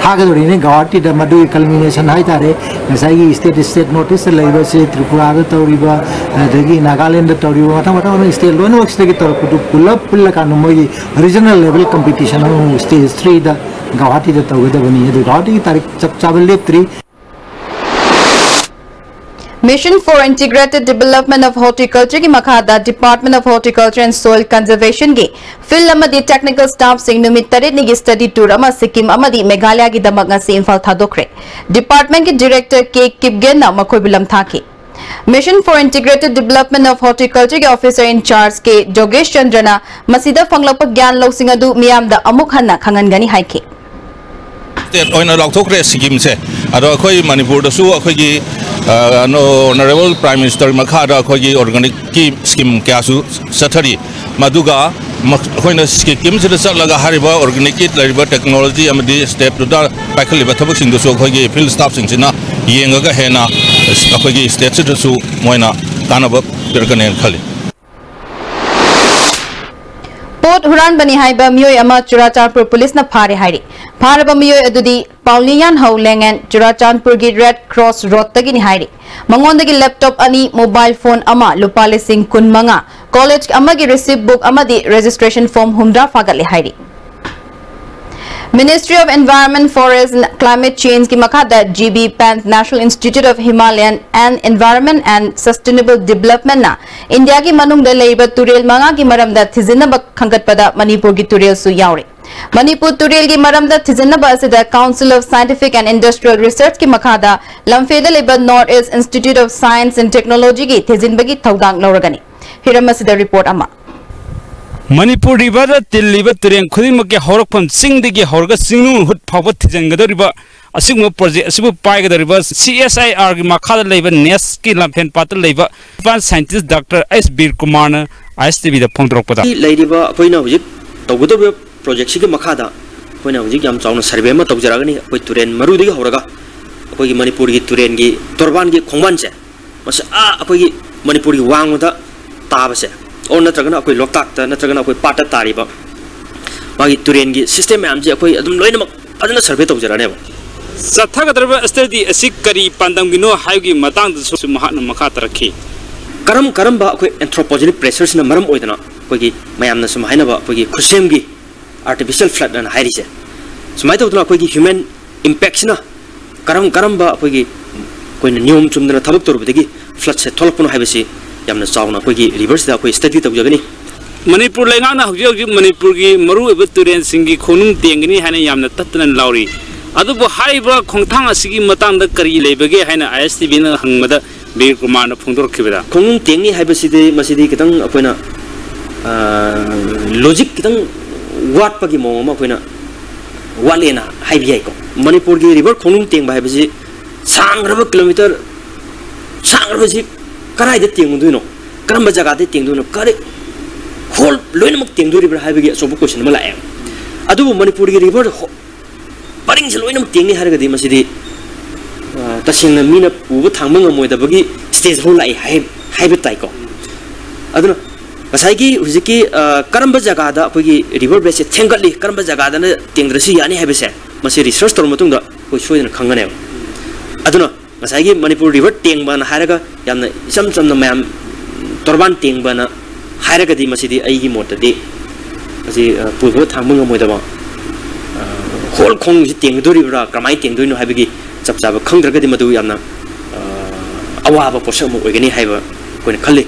ꯊꯥꯒꯗꯧꯔꯤꯅꯤ ꯒꯧꯍꯥꯇꯤꯗ꯫ ꯃꯗꯨꯒꯤ culmination ꯍꯥꯏꯇꯥꯔꯦ, ꯉꯁꯥꯏꯒꯤ state state North Eastꯇ ꯂꯩꯔꯤꯕꯁꯤ, ꯇ꯭ꯔꯤꯄꯨꯔꯥꯗ ꯇꯧꯔꯤꯕ, ꯑꯗꯒꯤ ꯅꯥꯒꯥꯂꯦꯟꯗ ꯇꯧꯔꯤꯕ, ꯃꯊꯪ ꯃꯊꯪ ꯃꯊꯪ state ꯂꯣꯏꯅꯃꯛꯁꯤꯗꯒꯤ ꯇꯧꯔꯛꯄꯗꯨ ꯄꯨꯂꯞ ꯄꯨꯜꯂꯀꯥꯟꯗ ꯃꯣꯏꯒꯤ regional level competition ꯑꯃꯃꯨꯛ stage threeꯗ ꯒꯧꯍꯥꯇꯤꯗ ꯇꯧꯒꯗꯕꯅꯤ꯫ ꯑꯗꯨ ꯒꯧꯍꯥꯇꯤꯒꯤ ꯇꯥꯔꯤꯛ ꯆꯞ ꯆꯥꯕ ꯂꯦꯞꯇ꯭ꯔꯤ꯫ Mission for Integrated Development of Horticultureꯒꯤ ꯃꯈꯥꯗ Department of Horticulture and Soil Conservationꯒꯤ field ꯑꯃꯗꯤ technical staffꯁꯤꯡ ꯅꯨꯃꯤꯠ ꯇꯔꯦꯠꯅꯤꯒꯤ study tour ꯑꯃ ꯁꯤꯛꯀꯤꯝ ꯑꯃꯗꯤ ꯃꯦꯘꯥꯂꯌꯥꯒꯤꯗꯃꯛ ꯉꯁꯤ ꯏꯝꯐꯥꯜ ꯊꯥꯗꯣꯛꯈ꯭ꯔꯦ꯫ Departmentꯀꯤ director ꯀꯦ ꯀꯤꯞꯒꯦꯟꯅ ꯃꯈꯣꯏꯕꯨ ꯂꯝꯊꯥꯈꯤ꯫ Mission for Integrated Development of Horticultureꯒꯤ officer in charge ꯀꯦ ꯖꯣꯒꯦꯁ ꯆꯟꯗ꯭ꯔꯅ ꯃꯁꯤꯗ ꯐꯪꯂꯛꯄ ꯒ꯭ꯌꯥꯟ ꯂꯧꯁꯤꯡ ꯑꯗꯨ ꯃꯤꯌꯥꯝꯗ ꯑꯃꯨꯛ ꯍꯟꯅ ꯈꯪꯍꯟꯒꯅꯤ ꯍꯥꯏꯈꯤ꯫ State ꯑꯣꯏꯅ ꯂꯥꯎꯊꯣꯛꯈ꯭ꯔꯦ ꯁꯤꯀꯤꯝꯁꯦ꯫ ꯑꯗꯣ ꯑꯩꯈꯣꯏ ꯃꯅꯤꯄꯨꯔꯗꯁꯨ ꯑꯩꯈꯣꯏꯒꯤ Honourable Prime Minister ꯃꯈꯥꯗ ꯑꯩꯈꯣꯏꯒꯤ organicꯀꯤ scheme ꯀꯌꯥꯁꯨ ꯆꯠꯊꯔꯤ꯫ ꯃꯗꯨꯒ ꯑꯩꯈꯣꯏꯅ ꯁꯤꯀꯤꯝꯁꯤꯗ ꯆꯠꯂꯒ ꯍꯥꯏꯔꯤꯕ organicꯀꯤ ꯂꯩꯔꯤꯕ technology ꯑꯃꯗꯤ stateꯇꯨꯗ ꯄꯥꯏꯈꯠꯂꯤꯕ ꯊꯕꯛꯁꯤꯡꯗꯨꯁꯨ ꯑꯩꯈꯣꯏꯒꯤ field staffꯁꯤꯡꯁꯤꯅ ꯌꯦꯡꯉꯒ ꯍꯦꯟꯅ ꯑꯩꯈꯣꯏꯒꯤ stateꯁꯤꯗꯁꯨ ꯃꯣꯏꯅ ꯀꯥꯟꯅꯕ ꯄꯤꯔꯛꯀꯅꯦꯅ ꯈꯜꯂꯤ꯫ ꯄꯣꯠ ꯍꯨꯔꯥꯟꯕꯅꯤ ꯍꯥꯏꯕ ꯃꯤꯑꯣꯏ ꯑꯃ ꯆꯨꯔꯥꯆꯥꯟꯄꯨꯔ ꯄꯨꯂꯤꯁꯅ ꯐꯥꯔꯦ ꯍꯥꯏꯔꯤ꯫ ꯐꯥꯔꯕ ꯃꯤꯑꯣꯏ ꯑꯗꯨꯗꯤ ꯄꯥꯎꯂꯤꯌꯥꯟꯍꯧ ꯂꯦꯡꯉꯦꯟ, ꯆꯨꯔꯥꯆꯥꯟꯄꯨꯔꯒꯤ ꯔꯦꯗ ꯀ꯭ꯔꯣꯁ ꯔꯣꯗꯇꯒꯤꯅꯤ ꯍꯥꯏꯔꯤ꯫ ꯃꯉꯣꯟꯗꯒꯤ laptop ꯑꯅꯤ, mobile phone ꯑꯃ, ꯂꯨꯄꯥ ꯂꯤꯁꯤꯡ ꯀꯨꯟꯃꯉꯥ, college ꯑꯃꯒꯤ receipt book ꯑꯃꯗꯤ registration form ꯍꯨꯝꯗ꯭ꯔꯥ ꯐꯥꯒꯠꯂꯦ ꯍꯥꯏꯔꯤ꯫ Ministry of Environment, Forest and Climate Changeꯀꯤ ꯃꯈꯥꯗ G B Pant National Institute of Himalayan and Environment and Sustainable Developmentꯅ ꯏꯟꯗꯤꯌꯥꯒꯤ ꯃꯅꯨꯡꯗ ꯂꯩꯔꯤꯕ ꯇꯨꯔꯦꯜ ꯃꯉꯥꯒꯤ ꯃꯔꯝꯗ ꯊꯤꯖꯤꯟꯅꯕ ꯈꯟꯒꯠꯄꯗ ꯃꯅꯤꯄꯨꯔꯒꯤ ꯇꯨꯔꯦꯜꯁꯨ ꯌꯥꯎꯔꯤ꯫ ꯃꯅꯤꯄꯨꯔ ꯇꯨꯔꯦꯜꯒꯤ ꯃꯔꯝꯗ ꯊꯤꯖꯤꯟꯅꯕ ꯑꯁꯤꯗ Council of Scientific and Industrial Researchꯀꯤ ꯃꯈꯥꯗ ꯂꯝꯐꯦꯜꯗ ꯂꯩꯕ North East Institute of Science and Technologyꯒꯤ ꯊꯤꯖꯤꯟꯕꯒꯤ ꯊꯧꯗꯥꯡ ꯂꯧꯔꯒꯅꯤ꯫ ꯍꯤꯔꯝ ꯑꯁꯤꯗ ꯔꯤꯄꯣꯔꯠ ꯑꯃ꯫ ꯃꯅꯤꯄꯨꯔ ꯔꯤꯚꯔꯗ ꯇꯤꯜꯂꯤꯕ ꯇꯨꯔꯦꯜ ꯈꯨꯗꯤꯡꯃꯛꯀꯤ ꯍꯧꯔꯛꯐꯝ ꯆꯤꯡꯗꯒꯤ ꯍꯧꯔꯒ ꯆꯤꯡꯅꯨꯡ ꯍꯨꯠ ꯐꯥꯎꯕ ꯊꯤꯖꯤꯟꯒꯗꯧꯔꯤꯕ ꯑꯁꯤꯒꯨꯝꯕ ꯄ꯭ꯔꯣꯖꯦꯛ ꯑꯁꯤꯕꯨ ꯄꯥꯏꯒꯗꯧꯔꯤꯕ ꯁꯤ ꯑꯦꯁ ꯑꯥꯏ ꯑꯥꯔꯒꯤ ꯃꯈꯥꯗ ꯂꯩꯕ ꯅꯦꯁꯀꯤ ꯂꯝꯐꯦꯜ ꯄꯥꯠꯇ ꯂꯩꯕ ꯏꯝꯐꯥꯜ ꯁꯥꯏꯟꯇꯤꯁ ꯗꯥꯛꯇꯔ ꯑꯩꯆ ꯕꯤꯔ ꯀꯨꯃꯥꯔꯅ ꯑꯥꯏ ꯑꯦꯁ ꯇꯤ ꯚꯤꯗ ꯐꯣꯡꯗꯣꯔꯛꯄꯗ, ꯂꯩꯔꯤꯕ ꯑꯩꯈꯣꯏꯅ ꯍꯧꯖꯤꯛ ꯇꯧꯒꯗꯧꯔꯤꯕ ꯄ꯭ꯔꯣꯖꯦꯛꯁꯤꯒꯤ ꯃꯈꯥꯗ ꯑꯩꯈꯣꯏꯅ ꯍꯧꯖꯤꯛ ꯌꯥꯝ ꯆꯥꯎꯅ ꯁꯔꯚꯦ ꯑꯃ ꯇꯧꯖꯔꯛꯑꯒꯅꯤ꯫ ꯑꯩꯈꯣꯏ ꯇꯨꯔꯦꯜ ꯃꯔꯨꯗꯒꯤ ꯍꯧꯔꯒ ꯑꯩꯈꯣꯏꯒꯤ ꯃꯅꯤꯄꯨꯔꯒꯤ ꯇꯨꯔꯦꯜꯒꯤ ꯇꯣꯔꯕꯥꯟꯒꯤ ꯈꯣꯡꯕꯥꯟꯁꯦ, ꯃꯁꯤ ꯑꯥ ꯑꯩꯈꯣꯏꯒꯤ ꯃꯅꯤꯄꯨꯔꯒꯤ ꯋꯥꯡꯃꯗ ꯇꯥꯕꯁꯦ, ꯑꯣꯔ ꯅꯠꯇ꯭ꯔꯒꯅ ꯑꯩꯈꯣꯏ ꯂꯣꯛꯇꯥꯛꯇ ꯅꯠꯇ꯭ꯔꯒꯅ ꯑꯩꯈꯣꯏ ꯄꯥꯠꯇ ꯇꯥꯔꯤꯕ ꯃꯥꯒꯤ ꯇꯨꯔꯦꯜꯒꯤ ꯁꯤꯁꯇꯦꯝ ꯃꯌꯥꯝꯁꯦ ꯑꯩꯈꯣꯏ ꯑꯗꯨꯝ ꯂꯣꯏꯅꯃꯛ ꯐꯖꯅ ꯁꯔꯚꯦ ꯇꯧꯖꯔꯛꯑꯅꯦꯕ꯫ ꯆꯠꯊꯒꯗꯧꯔꯤꯕ ꯁ꯭ꯇꯗꯤ ꯑꯁꯤ ꯀꯔꯤ ꯄꯥꯟꯗꯝꯒꯤꯅꯣ ꯍꯥꯏꯕꯒꯤ ꯃꯇꯥꯡꯗꯁꯨ ꯃꯍꯥꯛꯅ ꯃꯈꯥ ꯇꯥꯔꯛꯈꯤ꯫ ꯀꯔꯝ ꯀꯔꯝꯕ ꯑꯩꯈꯣꯏ anthropogenic pressureꯁꯤꯅ ꯃꯔꯝ ꯑꯣꯏꯗꯅ ꯑꯩꯈꯣꯏꯒꯤ ꯃꯌꯥꯝꯅ ꯁꯨꯝ ꯍꯥꯏꯅꯕ ꯑꯩꯈꯣꯏꯒꯤ ꯈꯨꯠꯁꯦꯝꯒꯤ artificial flood ꯑꯅ ꯍꯥꯏꯔꯤꯁꯦ, ꯁꯨꯃꯥꯏꯅ ꯇꯧꯗꯅ ꯑꯩꯈꯣꯏꯒꯤ human impactꯁꯤꯅ ꯀꯔꯝ ꯀꯔꯝꯕ ꯑꯩꯈꯣꯏꯒꯤ, ꯑꯩꯈꯣꯏꯅ ꯅꯤꯌꯣꯝ ꯆꯨꯝꯗꯅ ꯊꯕꯛ ꯇꯧꯔꯨꯕꯗꯒꯤ floodꯁꯦ ꯊꯣꯛꯂꯛꯄꯅꯣ ꯍꯥꯏꯕꯁꯤ ꯌꯥꯝꯅ ꯆꯥꯎꯅ ꯑꯩꯈꯣꯏꯒꯤ ꯔꯤꯚꯔꯁꯤꯗ ꯑꯩꯈꯣꯏ ꯁ꯭ꯇꯗꯤ ꯇꯧꯖꯒꯅꯤ꯫ ꯃꯅꯤꯄꯨꯔ ꯂꯩꯉꯥꯛꯅ ꯍꯧꯖꯤꯛ ꯍꯧꯖꯤꯛ ꯃꯅꯤꯄꯨꯔꯒꯤ ꯃꯔꯨꯑꯣꯏꯕ ꯇꯨꯔꯦꯜꯁꯤꯡꯒꯤ ꯈꯣꯡꯅꯨꯡ ꯇꯦꯡꯒꯅꯤ ꯍꯥꯏꯅ ꯌꯥꯝꯅ ꯇꯠꯇꯅ ꯂꯥꯎꯔꯤ꯫ ꯑꯗꯨꯕꯨ ꯍꯥꯏꯔꯤꯕ ꯈꯣꯡꯊꯥꯡ ꯑꯁꯤꯒꯤ ꯃꯇꯥꯡꯗ ꯀꯔꯤ ꯂꯩꯕꯒꯦ ꯍꯥꯏꯅ ꯑꯥꯏ ꯑꯦꯁ ꯇꯤ ꯚꯤꯅ ꯍꯪꯕꯗ ꯕꯤꯔ ꯀꯨꯃꯥꯔꯅ ꯐꯣꯡꯗꯣꯔꯛꯈꯤꯕꯗ, ꯈꯣꯡꯅꯨꯡ ꯇꯦꯡꯅꯤ ꯍꯥꯏꯕꯁꯤꯗꯤ ꯃꯁꯤꯗꯤ ꯈꯤꯇꯪ ꯑꯩꯈꯣꯏꯅ, ꯑ, logic ꯈꯤꯇꯪ ꯋꯥꯠꯄꯒꯤ ꯃꯑꯣꯡ ꯑꯃ ꯑꯩꯈꯣꯏꯅ ꯋꯥꯠꯂꯦꯅ ꯍꯥꯏꯕ ꯌꯥꯏꯀꯣ꯫ ꯃꯅꯤꯄꯨꯔꯒꯤ ꯔꯤꯚꯔ ꯈꯣꯡꯅꯨꯡ ꯇꯦꯡꯕ ꯍꯥꯏꯕꯁꯤ ꯁꯥꯡꯈ꯭ꯔꯕ ꯀꯤꯂꯣꯃꯤꯇꯔ ꯁꯥꯡꯈ꯭ꯔꯕꯁꯤ ꯀꯗꯥꯏꯗ ꯇꯦꯡꯉꯨꯗꯣꯏꯅꯣ, ꯀꯔꯝꯕ ꯖꯒꯥꯗ ꯇꯦꯡꯗꯣꯏꯅꯣ, ꯀꯔꯤ ꯍꯣꯜ ꯂꯣꯏꯅꯃꯛ ꯇꯦꯡꯗꯣꯔꯤꯕ꯭ꯔꯥ ꯍꯥꯏꯕꯒꯤ ꯑꯆꯧꯕ question ꯑꯃ ꯂꯥꯛꯑꯦ꯫ ꯑꯗꯨꯕꯨ ꯃꯅꯤꯄꯨꯔꯒꯤ ꯔꯤꯚꯔ ꯍꯣ-, ꯄꯔꯤꯡꯁꯦ ꯂꯣꯏꯅꯃꯛ ꯇꯦꯡꯅꯤ ꯍꯥꯏꯔꯒꯗꯤ ꯃꯁꯤꯗꯤ, ꯑ, ꯇꯁꯦꯡꯅ ꯃꯤꯅ ꯄꯨꯕ ꯊꯥꯡꯕ ꯉꯝꯃꯣꯏꯗꯕꯒꯤ stage ꯐꯥꯎ ꯂꯥꯛꯏ ꯍꯥꯏ-, ꯍꯥꯏꯕ ꯇꯥꯏꯀꯣ꯫ ꯑꯗꯨꯅ ꯉꯁꯥꯏꯒꯤ ꯍꯧꯖꯤꯛꯀꯤ, ꯑ, ꯀꯔꯝꯕ ꯖꯒꯥꯗ ꯑꯩꯈꯣꯏꯒꯤ river bedꯁꯦ ꯊꯦꯡꯒꯠꯂꯤ, ꯀꯔꯝꯕ ꯖꯒꯥꯗꯅ ꯇꯦꯡꯗ꯭ꯔꯁꯨ ꯌꯥꯅꯤ ꯍꯥꯏꯕꯁꯦ ꯃꯁꯤ research ꯇꯧꯔ ꯃꯇꯨꯡꯗ ꯑꯩꯈꯣꯏ ꯁꯣꯏꯗꯅ ꯈꯪꯒꯅꯦꯕ꯫ ꯑꯗꯨꯅ ꯉꯁꯥꯏꯒꯤ ꯃꯅꯤꯄꯨꯔ ꯔꯤꯚꯔ ꯇꯦꯡꯕꯅ ꯍꯥꯏꯔꯒ ꯌꯥꯝꯅ ꯏꯆꯝ ꯆꯝꯅ ꯃꯌꯥꯝ ꯇꯣꯔꯕꯥꯟ ꯇꯦꯡꯕꯅ ꯍꯥꯏꯔꯒꯗꯤ ꯃꯁꯤꯗꯤ ꯑꯩꯒꯤ ꯃꯣꯠꯇꯗꯤ ꯃꯁꯤ, ꯑ, ꯄꯨꯕ ꯊꯥꯡꯕ ꯉꯝꯃꯣꯏꯗꯕ, ꯑ, ꯍꯣꯜ ꯈꯣꯡꯁꯤ ꯇꯦꯡꯒꯗꯣꯔꯤꯕ꯭ꯔꯥ, ꯀꯔꯝꯍꯥꯏꯅ ꯇꯦꯡꯗꯣꯏꯅꯣ ꯍꯥꯏꯕꯒꯤ ꯆꯞ ꯆꯥꯕ ꯈꯪꯗ꯭ꯔꯒꯗꯤ ꯃꯗꯨ ꯌꯥꯝꯅ, ꯑ, ꯑꯋꯥꯕ ꯄꯣꯠꯁꯛ ꯑꯃ ꯑꯣꯏꯒꯅꯤ ꯍꯥꯏꯕ ꯑꯩꯈꯣꯏꯅ ꯈꯜꯂꯤ꯫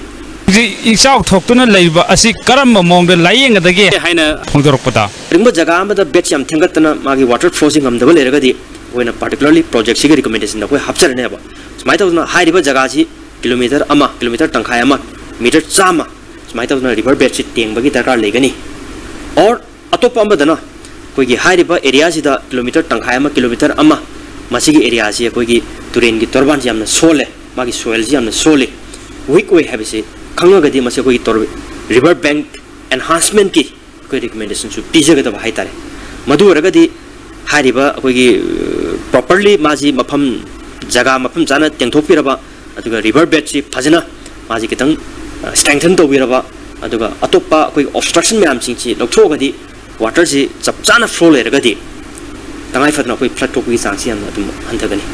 ꯍꯧꯖꯤꯛ ꯏꯆꯥꯎ ꯊꯣꯛꯇꯨꯅ ꯂꯩꯕ ꯑꯁꯤ ꯀꯔꯝꯕ ꯃꯑꯣꯡꯗ ꯂꯥꯏꯌꯦꯡꯒꯗꯒꯦ ꯍꯥꯏꯅ ꯐꯣꯡꯗꯣꯔꯛꯄꯗ, ꯀꯔꯤꯒꯨꯝꯕ ꯖꯒꯥ ꯑꯃꯗ ꯕꯦꯗꯁꯤ ꯌꯥꯝ ꯊꯦꯡꯒꯠꯇꯅ ꯃꯥꯒꯤ water flowꯁꯤ ꯉꯝꯗꯕ ꯂꯩꯔꯒꯗꯤ ꯑꯩꯈꯣꯏꯅ particularly projectꯁꯤꯒꯤ recommendationꯗ ꯑꯩꯈꯣꯏ ꯍꯥꯞꯆꯔꯅꯦꯕ꯫ ꯁꯨꯃꯥꯏꯅ ꯇꯧꯗꯅ ꯍꯥꯏꯔꯤꯕ ꯖꯒꯥꯁꯤ ꯀꯤꯂꯣꯃꯤꯇꯔ ꯑꯃ, ꯀꯤꯂꯣꯃꯤꯇꯔ ꯇꯪꯈꯥꯏ ꯑꯃ ꯃꯤꯇꯔ ꯆꯥꯝꯃ ꯁꯨꯃꯥꯏꯅ ꯇꯧꯗꯅ ꯔꯤꯚꯔ ꯕꯦꯗꯁꯤ ꯇꯦꯡꯕꯒꯤ ꯗꯔꯀꯥꯔ ꯂꯩꯒꯅꯤ꯫ ꯑꯣꯔ ꯑꯇꯣꯞꯄ ꯑꯃꯗꯅ ꯑꯩꯈꯣꯏꯒꯤ ꯍꯥꯏꯔꯤꯕ ꯑꯦꯔꯤꯌꯥꯁꯤꯗ ꯀꯤꯂꯣꯃꯤꯇꯔ ꯇꯪꯈꯥꯏ ꯑꯃ, ꯀꯤꯂꯣꯃꯤꯇꯔ ꯑꯃ, ꯃꯁꯤꯒꯤ ꯑꯦꯔꯤꯌꯥꯁꯤ ꯑꯩꯈꯣꯏꯒꯤ ꯇꯨꯔꯦꯟꯒꯤ ꯇꯣꯔꯕꯥꯟꯁꯤ ꯌꯥꯝꯅ ꯁꯣꯜꯂꯦ, ꯃꯥꯒꯤ ꯁꯣꯏꯜꯁꯤ ꯌꯥꯝꯅ ꯁꯣꯜꯂꯤ, ꯋꯤꯛ ꯑꯣꯏ ꯍꯥꯏꯕꯁꯤ ꯈꯪꯉꯒꯗꯤ ꯃꯁꯤ ꯑꯩꯈꯣꯏꯒꯤ ꯇꯣꯔ-, ꯔꯤꯚꯔ ꯕꯦꯡꯛ ꯑꯦꯟꯍꯥꯟꯁꯃꯦꯟꯠꯀꯤ ꯑꯩꯈꯣꯏ ꯔꯤꯀꯃꯦꯟꯗꯦꯁꯟꯁꯨ ꯄꯤꯖꯒꯗꯕ ꯍꯥꯏꯇꯥꯔꯦ꯫ ꯃꯗꯨ ꯑꯣꯏꯔꯒꯗꯤ ꯍꯥꯏꯔꯤꯕ ꯑꯩꯈꯣꯏꯒꯤ, ꯑ, ꯄ꯭ꯔꯣꯄꯔꯂꯤ ꯃꯥꯁꯤ ꯃꯐꯝ, ꯖꯒꯥ ꯃꯐꯝ ꯆꯥꯅ ꯇꯦꯡꯊꯣꯛꯄꯤꯔꯕ, ꯑꯗꯨꯒ ꯔꯤꯚꯔ ꯕꯦꯗꯁꯤ ꯐꯖꯅ ꯃꯥꯁꯤ ꯈꯤꯇꯪ, ꯑ, ꯁ꯭ꯇꯔꯦꯡꯊꯟ ꯇꯧꯕꯤꯔꯕ, ꯑꯗꯨꯒ ꯑꯇꯣꯞꯄ ꯑꯩꯈꯣꯏ ꯑꯣꯕꯁꯇ꯭ꯔꯛꯁꯟ ꯃꯌꯥꯝꯁꯤꯡꯁꯤ ꯂꯧꯊꯣꯛꯑꯒꯗꯤ, ꯋꯥꯇꯔꯁꯤ ꯆꯞ ꯆꯥꯅ ꯐ꯭ꯂꯣ ꯂꯩꯔꯒꯗꯤ ꯇꯉꯥꯏ ꯐꯗꯅ ꯑꯩꯈꯣꯏ ꯐ꯭ꯂꯠ ꯊꯣꯛꯄꯒꯤ ꯆꯥꯡꯁꯤ ꯌꯥꯝꯅ ꯑꯗꯨꯝ ꯍꯟꯊꯒꯅꯤ꯫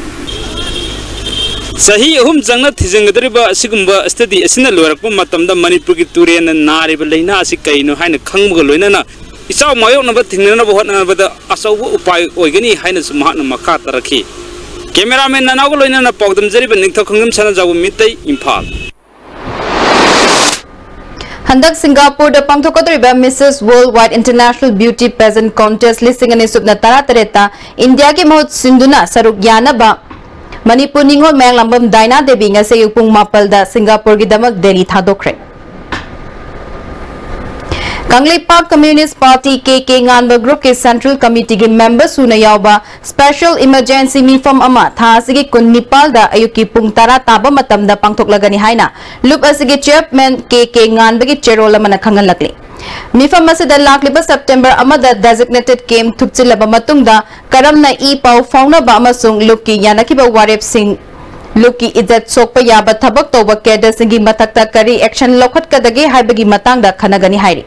ꯆꯍꯤ ꯑꯍꯨꯝ ꯆꯪꯅ ꯊꯤꯖꯤꯟꯒꯗꯧꯔꯤꯕ ꯑꯁꯤꯒꯨꯝꯕ ꯁ꯭ꯇꯗꯤ ꯑꯁꯤꯅ ꯂꯣꯏꯔꯛꯄ ꯃꯇꯝꯗ ꯃꯅꯤꯄꯨꯔꯒꯤ ꯇꯨꯔꯦꯟꯅ ꯅꯥꯔꯤꯕ ꯂꯥꯏꯅꯥ ꯑꯁꯤ ꯀꯩꯅꯣ ꯍꯥꯏꯅ ꯈꯪꯕꯒ ꯂꯣꯏꯅꯅ ꯏꯆꯥꯎ ꯃꯥꯌꯣꯛꯅꯕ ꯊꯤꯡꯅꯅꯕ ꯍꯣꯠꯅꯕꯗ ꯑꯆꯧꯕ ꯎꯄꯥꯏ ꯑꯣꯏꯒꯅꯤ ꯍꯥꯏꯅꯁꯨ ꯃꯍꯥꯛꯅ ꯃꯈꯥ ꯇꯥꯔꯛꯈꯤ꯫ ꯀꯦꯃꯦꯔꯥꯃꯦꯟ ꯅꯅꯥꯎꯒ ꯂꯣꯏꯅꯅ ꯄꯥꯎꯗꯝꯖꯔꯤꯕ ꯅꯤꯡꯊꯧ ꯈꯣꯡꯖꯝ ꯁꯅꯥꯖꯥꯎꯕ, ꯃꯤꯇꯩ, ꯏꯝꯐꯥꯜ꯫ ꯍꯟꯗꯛ ꯁꯤꯡꯒꯥꯄꯨꯔꯗ ꯄꯥꯡꯊꯣꯛꯀꯗꯧꯔꯤꯕ Missus Worldwide International Beauty Pageant Contest ꯂꯤꯁꯤꯡ ꯑꯅꯤ ꯁꯨꯞꯅ ꯇꯔꯥꯇꯔꯦꯠꯇ ꯏꯟꯗꯤꯌꯥꯒꯤ ꯃꯍꯨꯠ ꯁꯤꯟꯗꯨꯅ ꯁꯔꯨꯛ ꯌꯥꯅꯕ ꯃꯅꯤꯄꯨꯔ ꯅꯤꯉꯣꯜ ꯃꯌꯥꯡꯂꯥꯡꯕꯝ ꯗꯥꯏꯅꯥ ꯗꯦꯕꯤ ꯉꯁꯤ ꯑꯌꯨꯛ ꯄꯨꯡ ꯃꯥꯄꯜꯗ ꯁꯤꯡꯒꯥꯄꯨꯔꯒꯤꯗꯃꯛ ꯗꯦꯜꯂꯤ ꯊꯥꯗꯣꯛꯈ꯭ꯔꯦ꯫ ꯀꯪꯂꯩꯄꯥꯛ ꯀꯝꯃ꯭ꯌꯨꯅꯤꯁ꯭ꯠ ꯄꯥꯔꯇꯤ, ꯀꯦ ꯀꯦ ꯉꯥꯟꯕ ꯒ꯭ꯔꯨꯞꯀꯤ ꯁꯦꯟꯇ꯭ꯔꯦꯜ ꯀꯃꯤꯇꯤꯒꯤ ꯃꯦꯝꯕꯔ ꯁꯨꯅ ꯌꯥꯎꯕ ꯁ꯭ꯄꯦꯁꯦꯜ ꯏꯃꯔꯖꯦꯟꯁꯤ ꯃꯤꯐꯝ ꯑꯃ ꯊꯥ ꯑꯁꯤꯒꯤ ꯀꯨꯟꯅꯤꯄꯥꯜꯗ ꯑꯌꯨꯛꯀꯤ ꯄꯨꯡ ꯇꯔꯥ ꯇꯥꯕ ꯃꯇꯝꯗ ꯄꯥꯡꯊꯣꯛꯂꯒꯅꯤ ꯍꯥꯏꯅ ꯂꯨꯞ ꯑꯁꯤꯒꯤ ꯆꯤꯌꯔꯃꯦꯟ ꯀꯦ ꯀꯦ ꯉꯥꯟꯕꯒꯤ ꯆꯦꯔꯣꯜ ꯑꯃꯅ ꯈꯪꯍꯜꯂꯛꯂꯤ꯫ ꯃꯤꯐꯝ ꯑꯁꯤꯗ ꯂꯥꯛꯂꯤꯕ ꯁꯦꯞꯇꯦꯝꯕꯔ ꯑꯃꯗ ꯗꯦꯖꯤꯒꯅꯦꯇꯦꯗ ꯀꯦꯝꯞ ꯊꯨꯞꯆꯤꯜꯂꯕ ꯃꯇꯨꯡꯗ ꯀꯔꯝꯅ ꯏ ꯄꯥꯎ ꯐꯥꯎꯅꯕ ꯑꯃꯁꯨꯡ ꯂꯨꯞꯀꯤ ꯌꯥꯅꯈꯤꯕ ꯋꯥꯔꯦꯞꯁꯤꯡ, ꯂꯨꯞꯀꯤ ꯏꯖꯠ ꯁꯣꯛꯄ ꯌꯥꯕ ꯊꯕꯛ ꯇꯧꯕ ꯀꯦꯗꯔꯁꯤꯡꯒꯤ ꯃꯊꯛꯇ ꯀꯔꯤ ꯑꯦꯛꯁꯟ ꯂꯧꯈꯠꯀꯗꯒꯦ ꯍꯥꯏꯕꯒꯤ ꯃꯇꯥꯡꯗ ꯈꯟꯅꯒꯅꯤ ꯍꯥꯏꯔꯤ꯫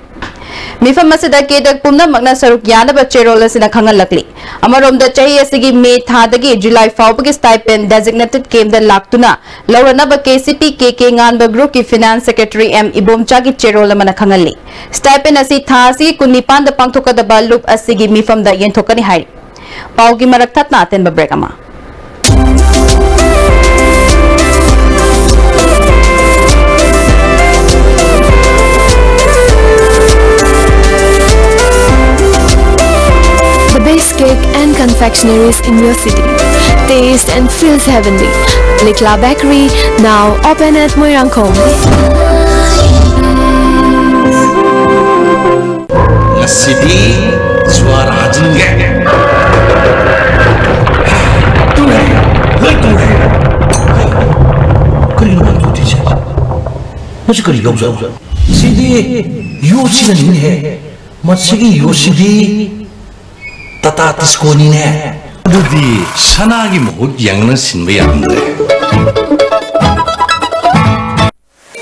ꯃꯤꯐꯝ ꯑꯁꯤꯗ ꯀꯦꯗꯔ ꯄꯨꯝꯅꯃꯛꯅ ꯁꯔꯨꯛ ꯌꯥꯅꯕ ꯆꯦꯔꯣꯜ ꯑꯁꯤꯅ ꯈꯪꯍꯜꯂꯛꯂꯤ꯫ ꯑꯃꯔꯣꯝꯗ, ꯆꯍꯤ ꯑꯁꯤꯒꯤ ꯃꯦ ꯊꯥꯗꯒꯤ ꯖꯨꯂꯥꯏ ꯐꯥꯎꯕꯒꯤ ꯁ꯭ꯇꯥꯏꯄꯦꯟ ꯗꯦꯖꯤꯒꯅꯦꯇꯦꯗ ꯀꯦꯝꯞꯇ ꯂꯥꯛꯇꯨꯅ ꯂꯧꯔꯅꯕ ꯀꯦ ꯁꯤ ꯄꯤ ꯀꯦ ꯀꯦ ꯉꯥꯟꯕ ꯒ꯭ꯔꯨꯞꯀꯤ ꯐꯤꯅꯥꯟꯁ ꯁꯦꯀ꯭ꯔꯦꯇꯔꯤ ꯑꯦꯝ ꯏꯕꯣꯝꯆꯥꯒꯤ ꯆꯦꯔꯣꯜ ꯑꯃꯅ ꯈꯪꯍꯜꯂꯤ꯫ ꯁ꯭ꯇꯥꯏꯄꯦꯟ ꯑꯁꯤ ꯊꯥ ꯑꯁꯤꯒꯤ ꯀꯨꯟꯅꯤꯄꯥꯟꯗ ꯄꯥꯡꯊꯣꯛꯀꯗꯕ ꯂꯨꯞ ꯑꯁꯤꯒꯤ ꯃꯤꯐꯝꯗ ꯌꯦꯟꯊꯣꯛꯀꯅꯤ ꯍꯥꯏꯔꯤ꯫ ꯄꯥꯎꯒꯤ ꯃꯔꯛ ꯊꯠꯅ ꯑꯇꯦꯟꯕ ꯕ꯭ꯔꯦꯛ ꯑꯃ꯫ The best cake and confectionaries in your city. Taste and feels heavenly. Likla Bakery, now open at Moirangkhom. ꯉꯁꯤꯗꯤ ꯖ꯭ꯋꯥꯔ ꯍꯥꯖꯤꯟꯒꯦ꯫ ꯇꯨꯔꯦ, ꯂꯣꯏ ꯇꯨꯔꯦ꯫ ꯀꯔꯤꯅꯣ ꯃꯥꯅ ꯇꯧꯗꯣꯏꯁꯦ? ꯃꯁꯤ ꯀꯔꯤ ꯌꯥꯎꯖꯥꯠꯅꯣ? ꯁꯤꯗꯤ ꯌꯣꯠꯁꯤꯅꯅꯤꯅꯦꯍꯦ꯫ ꯃꯁꯤꯒꯤ ꯌꯣꯠꯁꯤꯗꯤ ꯇꯥꯇꯥ ꯇꯤꯁꯀꯣꯅꯤꯅꯦ꯫ ꯑꯗꯨꯗꯤ ꯁꯅꯥꯒꯤ ꯃꯍꯨꯠ ꯌꯦꯡꯅ ꯁꯤꯟꯕ ꯌꯥꯔꯝꯗ꯭ꯔꯦ꯫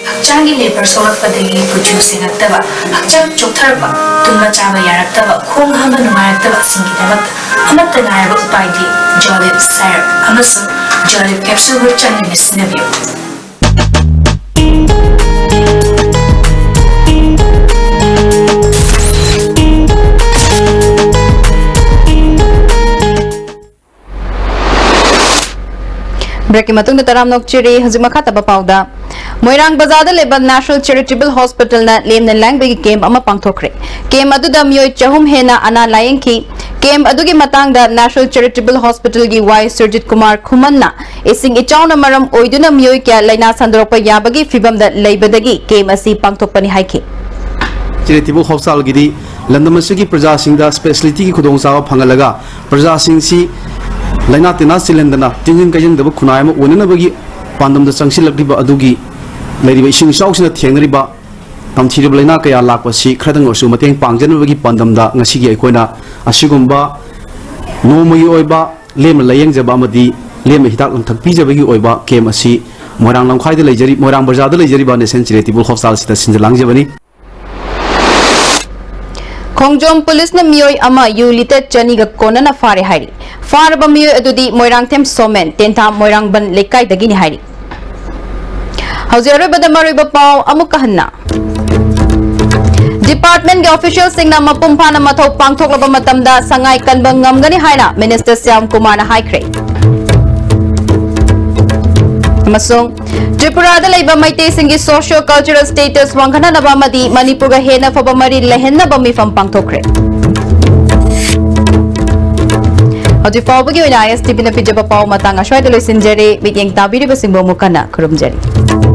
ꯍꯛꯆꯥꯡꯒꯤ ꯂꯦꯕꯔ ꯁꯣꯛꯂꯛꯄꯗꯒꯤ ꯀꯨꯆꯨ ꯁꯦꯡꯉꯛꯇꯕ, ꯍꯛꯆꯥꯡ ꯆꯣꯛꯊꯔꯛꯄ, ꯇꯨꯝꯕ ꯆꯥꯕ ꯌꯥꯔꯛꯇꯕ, ꯈꯣꯡ ꯍꯥꯝꯕ ꯅꯨꯡꯉꯥꯏꯔꯛꯇꯕꯁꯤꯡꯒꯤꯗꯃꯛꯇ ꯑꯃꯠꯇ ꯉꯥꯏꯔꯕ ꯎꯄꯥꯏꯗꯤ ꯖꯣꯂꯤꯞ ꯁꯥꯏꯔꯞ ꯑꯃꯁꯨꯡ ꯖꯣꯂꯤꯞ ꯀꯦꯞꯁꯨꯜꯕꯨ ꯆꯥꯡ ꯅꯥꯏꯅ ꯁꯤꯖꯤꯟꯅꯕꯤꯌꯨ꯫ ꯕ꯭ꯔꯦꯛꯀꯤ ꯃꯇꯨꯡꯗ ꯇꯔꯥꯝꯅ ꯑꯣꯛꯆꯔꯤ꯫ ꯍꯧꯖꯤꯛ ꯃꯈꯥ ꯇꯥꯕ ꯄꯥꯎꯗ, ꯃꯣꯏꯔꯥꯡ ꯕꯖꯥꯔꯗ ꯂꯩꯕ National Charitable Hospitalꯅ ꯂꯦꯝꯅ ꯂꯥꯌꯦꯡꯕꯒꯤ ꯀꯦꯝꯞ ꯑꯃ ꯄꯥꯡꯊꯣꯛꯈ꯭ꯔꯦ꯫ ꯀꯦꯝꯞ ꯑꯗꯨꯗ ꯃꯤꯑꯣꯏ ꯆꯍꯨꯝ ꯍꯦꯟꯅ ꯑꯅꯥ ꯂꯥꯌꯦꯡꯈꯤ꯫ ꯀꯦꯝꯞ ꯑꯗꯨꯒꯤ ꯃꯇꯥꯡꯗ National Charitable Hospitalꯒꯤ ꯋꯥꯏ ꯁꯨꯔꯖꯤꯠ ꯀꯨꯃꯥꯔ ꯈꯨꯃꯟꯅ ꯏꯁꯤꯡ ꯏꯆꯥꯎꯅ ꯃꯔꯝ ꯑꯣꯏꯗꯨꯅ ꯃꯤꯑꯣꯏ ꯀꯌꯥ ꯂꯥꯏꯅꯥ ꯁꯟꯗꯣꯔꯛꯄ ꯌꯥꯕꯒꯤ ꯐꯤꯚꯝꯗ ꯂꯩꯕꯗꯒꯤ ꯀꯦꯝꯞ ꯑꯁꯤ ꯄꯥꯡꯊꯣꯛꯄꯅꯤ ꯍꯥꯏꯈꯤ꯫ Charitable Hospitalꯒꯤꯗꯤ ꯂꯝꯗꯝ ꯑꯁꯤꯒꯤ ꯄ꯭ꯔꯖꯥꯁꯤꯡꯗ ꯁ꯭ꯄꯦꯁꯤꯌꯦꯂꯤꯇꯤꯒꯤ ꯈꯨꯗꯣꯡꯆꯥꯕ ꯐꯪꯍꯜꯂꯒ ꯄ꯭ꯔꯖꯥꯁꯤꯡꯁꯤ ꯂꯥꯏꯅꯥ ꯇꯤꯟꯅꯥ ꯆꯦꯜꯍꯟꯗꯅ ꯇꯤꯟꯖꯪ ꯀꯥꯏꯖꯪꯗꯕ ꯈꯨꯟꯅꯥꯏ ꯑꯃ ꯑꯣꯏꯅꯅꯕꯒꯤ ꯄꯥꯟꯗꯝꯗ ꯆꯪꯁꯤꯜꯂꯛꯂꯤꯕ ꯑꯗꯨꯒꯤ ꯂꯩꯔꯤꯕ ꯏꯁꯤꯡ ꯏꯆꯥꯎꯁꯤꯅ ꯊꯦꯡꯅꯔꯤꯕ ꯇꯝꯊꯤꯔꯕ ꯂꯥꯏꯅꯥ ꯀꯌꯥ ꯂꯥꯛꯄꯁꯤ ꯈꯔꯗꯪ ꯑꯣꯏꯔꯁꯨ ꯃꯇꯦꯡ ꯄꯥꯡꯖꯅꯕꯒꯤ ꯄꯥꯟꯗꯝꯗ ꯉꯁꯤꯒꯤ ꯑꯩꯈꯣꯏꯅ ꯑꯁꯤꯒꯨꯝꯕ ꯅꯣꯡꯃꯒꯤ ꯑꯣꯏꯕ ꯂꯦꯝꯅ ꯂꯥꯌꯦꯡꯖꯕ ꯑꯃꯗꯤ ꯂꯦꯝꯅ ꯍꯤꯗꯥꯛ ꯂꯥꯡꯊꯛ ꯄꯤꯖꯕꯒꯤ ꯑꯣꯏꯕ ꯀꯦꯝꯞ ꯑꯁꯤ ꯃꯣꯏꯔꯥꯡ ꯂꯝꯈꯥꯏꯗ ꯂꯩꯖꯔꯤ-, ꯃꯣꯏꯔꯥꯡ ꯕꯖꯥꯔꯗ ꯂꯩꯖꯔꯤꯕ National Charitable Hospitalꯁꯤꯗ ꯁꯤꯟꯖ ꯂꯥꯡꯖꯕꯅꯤ꯫ ꯈꯣꯡꯖꯣꯝ ꯄꯨꯂꯤꯁꯅ ꯃꯤꯑꯣꯏ ꯑꯃ ꯌꯨ ꯂꯤꯇꯔ ꯆꯅꯤꯒ ꯀꯣꯟꯅꯅ ꯐꯥꯔꯦ ꯍꯥꯏꯔꯤ꯫ ꯐꯥꯔꯕ ꯃꯤꯑꯣꯏ ꯑꯗꯨꯗꯤ ꯃꯣꯏꯔꯥꯡꯊꯦꯝ ꯁꯣꯃꯦꯟ, ꯇꯦꯟꯊꯥ ꯃꯣꯏꯔꯥꯡꯕꯟ ꯂꯩꯀꯥꯏꯗꯒꯤꯅꯤ ꯍꯥꯏꯔꯤ꯫ ꯍꯧꯖꯤꯛ ꯑꯔꯣꯏꯕꯗ ꯃꯔꯨꯑꯣꯏꯕ ꯄꯥꯎ ꯑꯃꯨꯛꯀ ꯍꯟꯅ꯫ ꯗꯤꯄꯥꯔꯠꯃꯦꯟꯒꯤ ꯑꯣꯐꯤꯁꯤꯌꯦꯜꯁꯤꯡꯅ ꯃꯄꯨꯡ ꯐꯥꯅ ꯃꯊꯧ ꯄꯥꯡꯊꯣꯛꯂꯕ ꯃꯇꯝꯗ ꯁꯉꯥꯏ ꯀꯟꯕ ꯉꯝꯒꯅꯤ ꯍꯥꯏꯅ ꯃꯤꯅꯤꯁꯇꯔ ꯁ꯭ꯌꯥꯝ ꯀꯨꯃꯥꯔꯅ ꯍꯥꯏꯈ꯭ꯔꯦ꯫ ꯑꯃꯁꯨꯡ ꯇ꯭ꯔꯤꯄꯨꯔꯥꯗ ꯂꯩꯕ ꯃꯩꯇꯩꯁꯤꯡꯒꯤ ꯁꯣꯁꯤꯌꯣ ꯀꯜꯆꯔꯦꯜ ꯁ꯭ꯇꯦꯇꯁ ꯋꯥꯡꯈꯠꯅꯅꯕ ꯑꯃꯗꯤ ꯃꯅꯤꯄꯨꯔꯒ ꯍꯦꯟꯅ ꯐꯕ ꯃꯔꯤ ꯂꯩꯍꯟꯅꯕ ꯃꯤꯐꯝ ꯄꯥꯡꯊꯣꯛꯈ꯭ꯔꯦ꯫ ꯍꯧꯖꯤꯛ ꯐꯥꯎꯕꯒꯤ ꯑꯣꯏꯅ ISTVꯅ ꯄꯤꯖꯕ ꯄꯥꯎ ꯃꯇꯥꯡ ꯑꯁ꯭ꯋꯥꯏꯗ ꯂꯣꯏꯁꯤꯟꯖꯔꯦ꯫ ꯃꯤꯠꯌꯦꯡ ꯇꯥꯕꯤꯔꯤꯕꯁꯤꯡꯕꯨ ꯑꯃꯨꯛ ꯍꯟꯅ ꯈꯨꯔꯨꯝꯖꯔꯤ꯫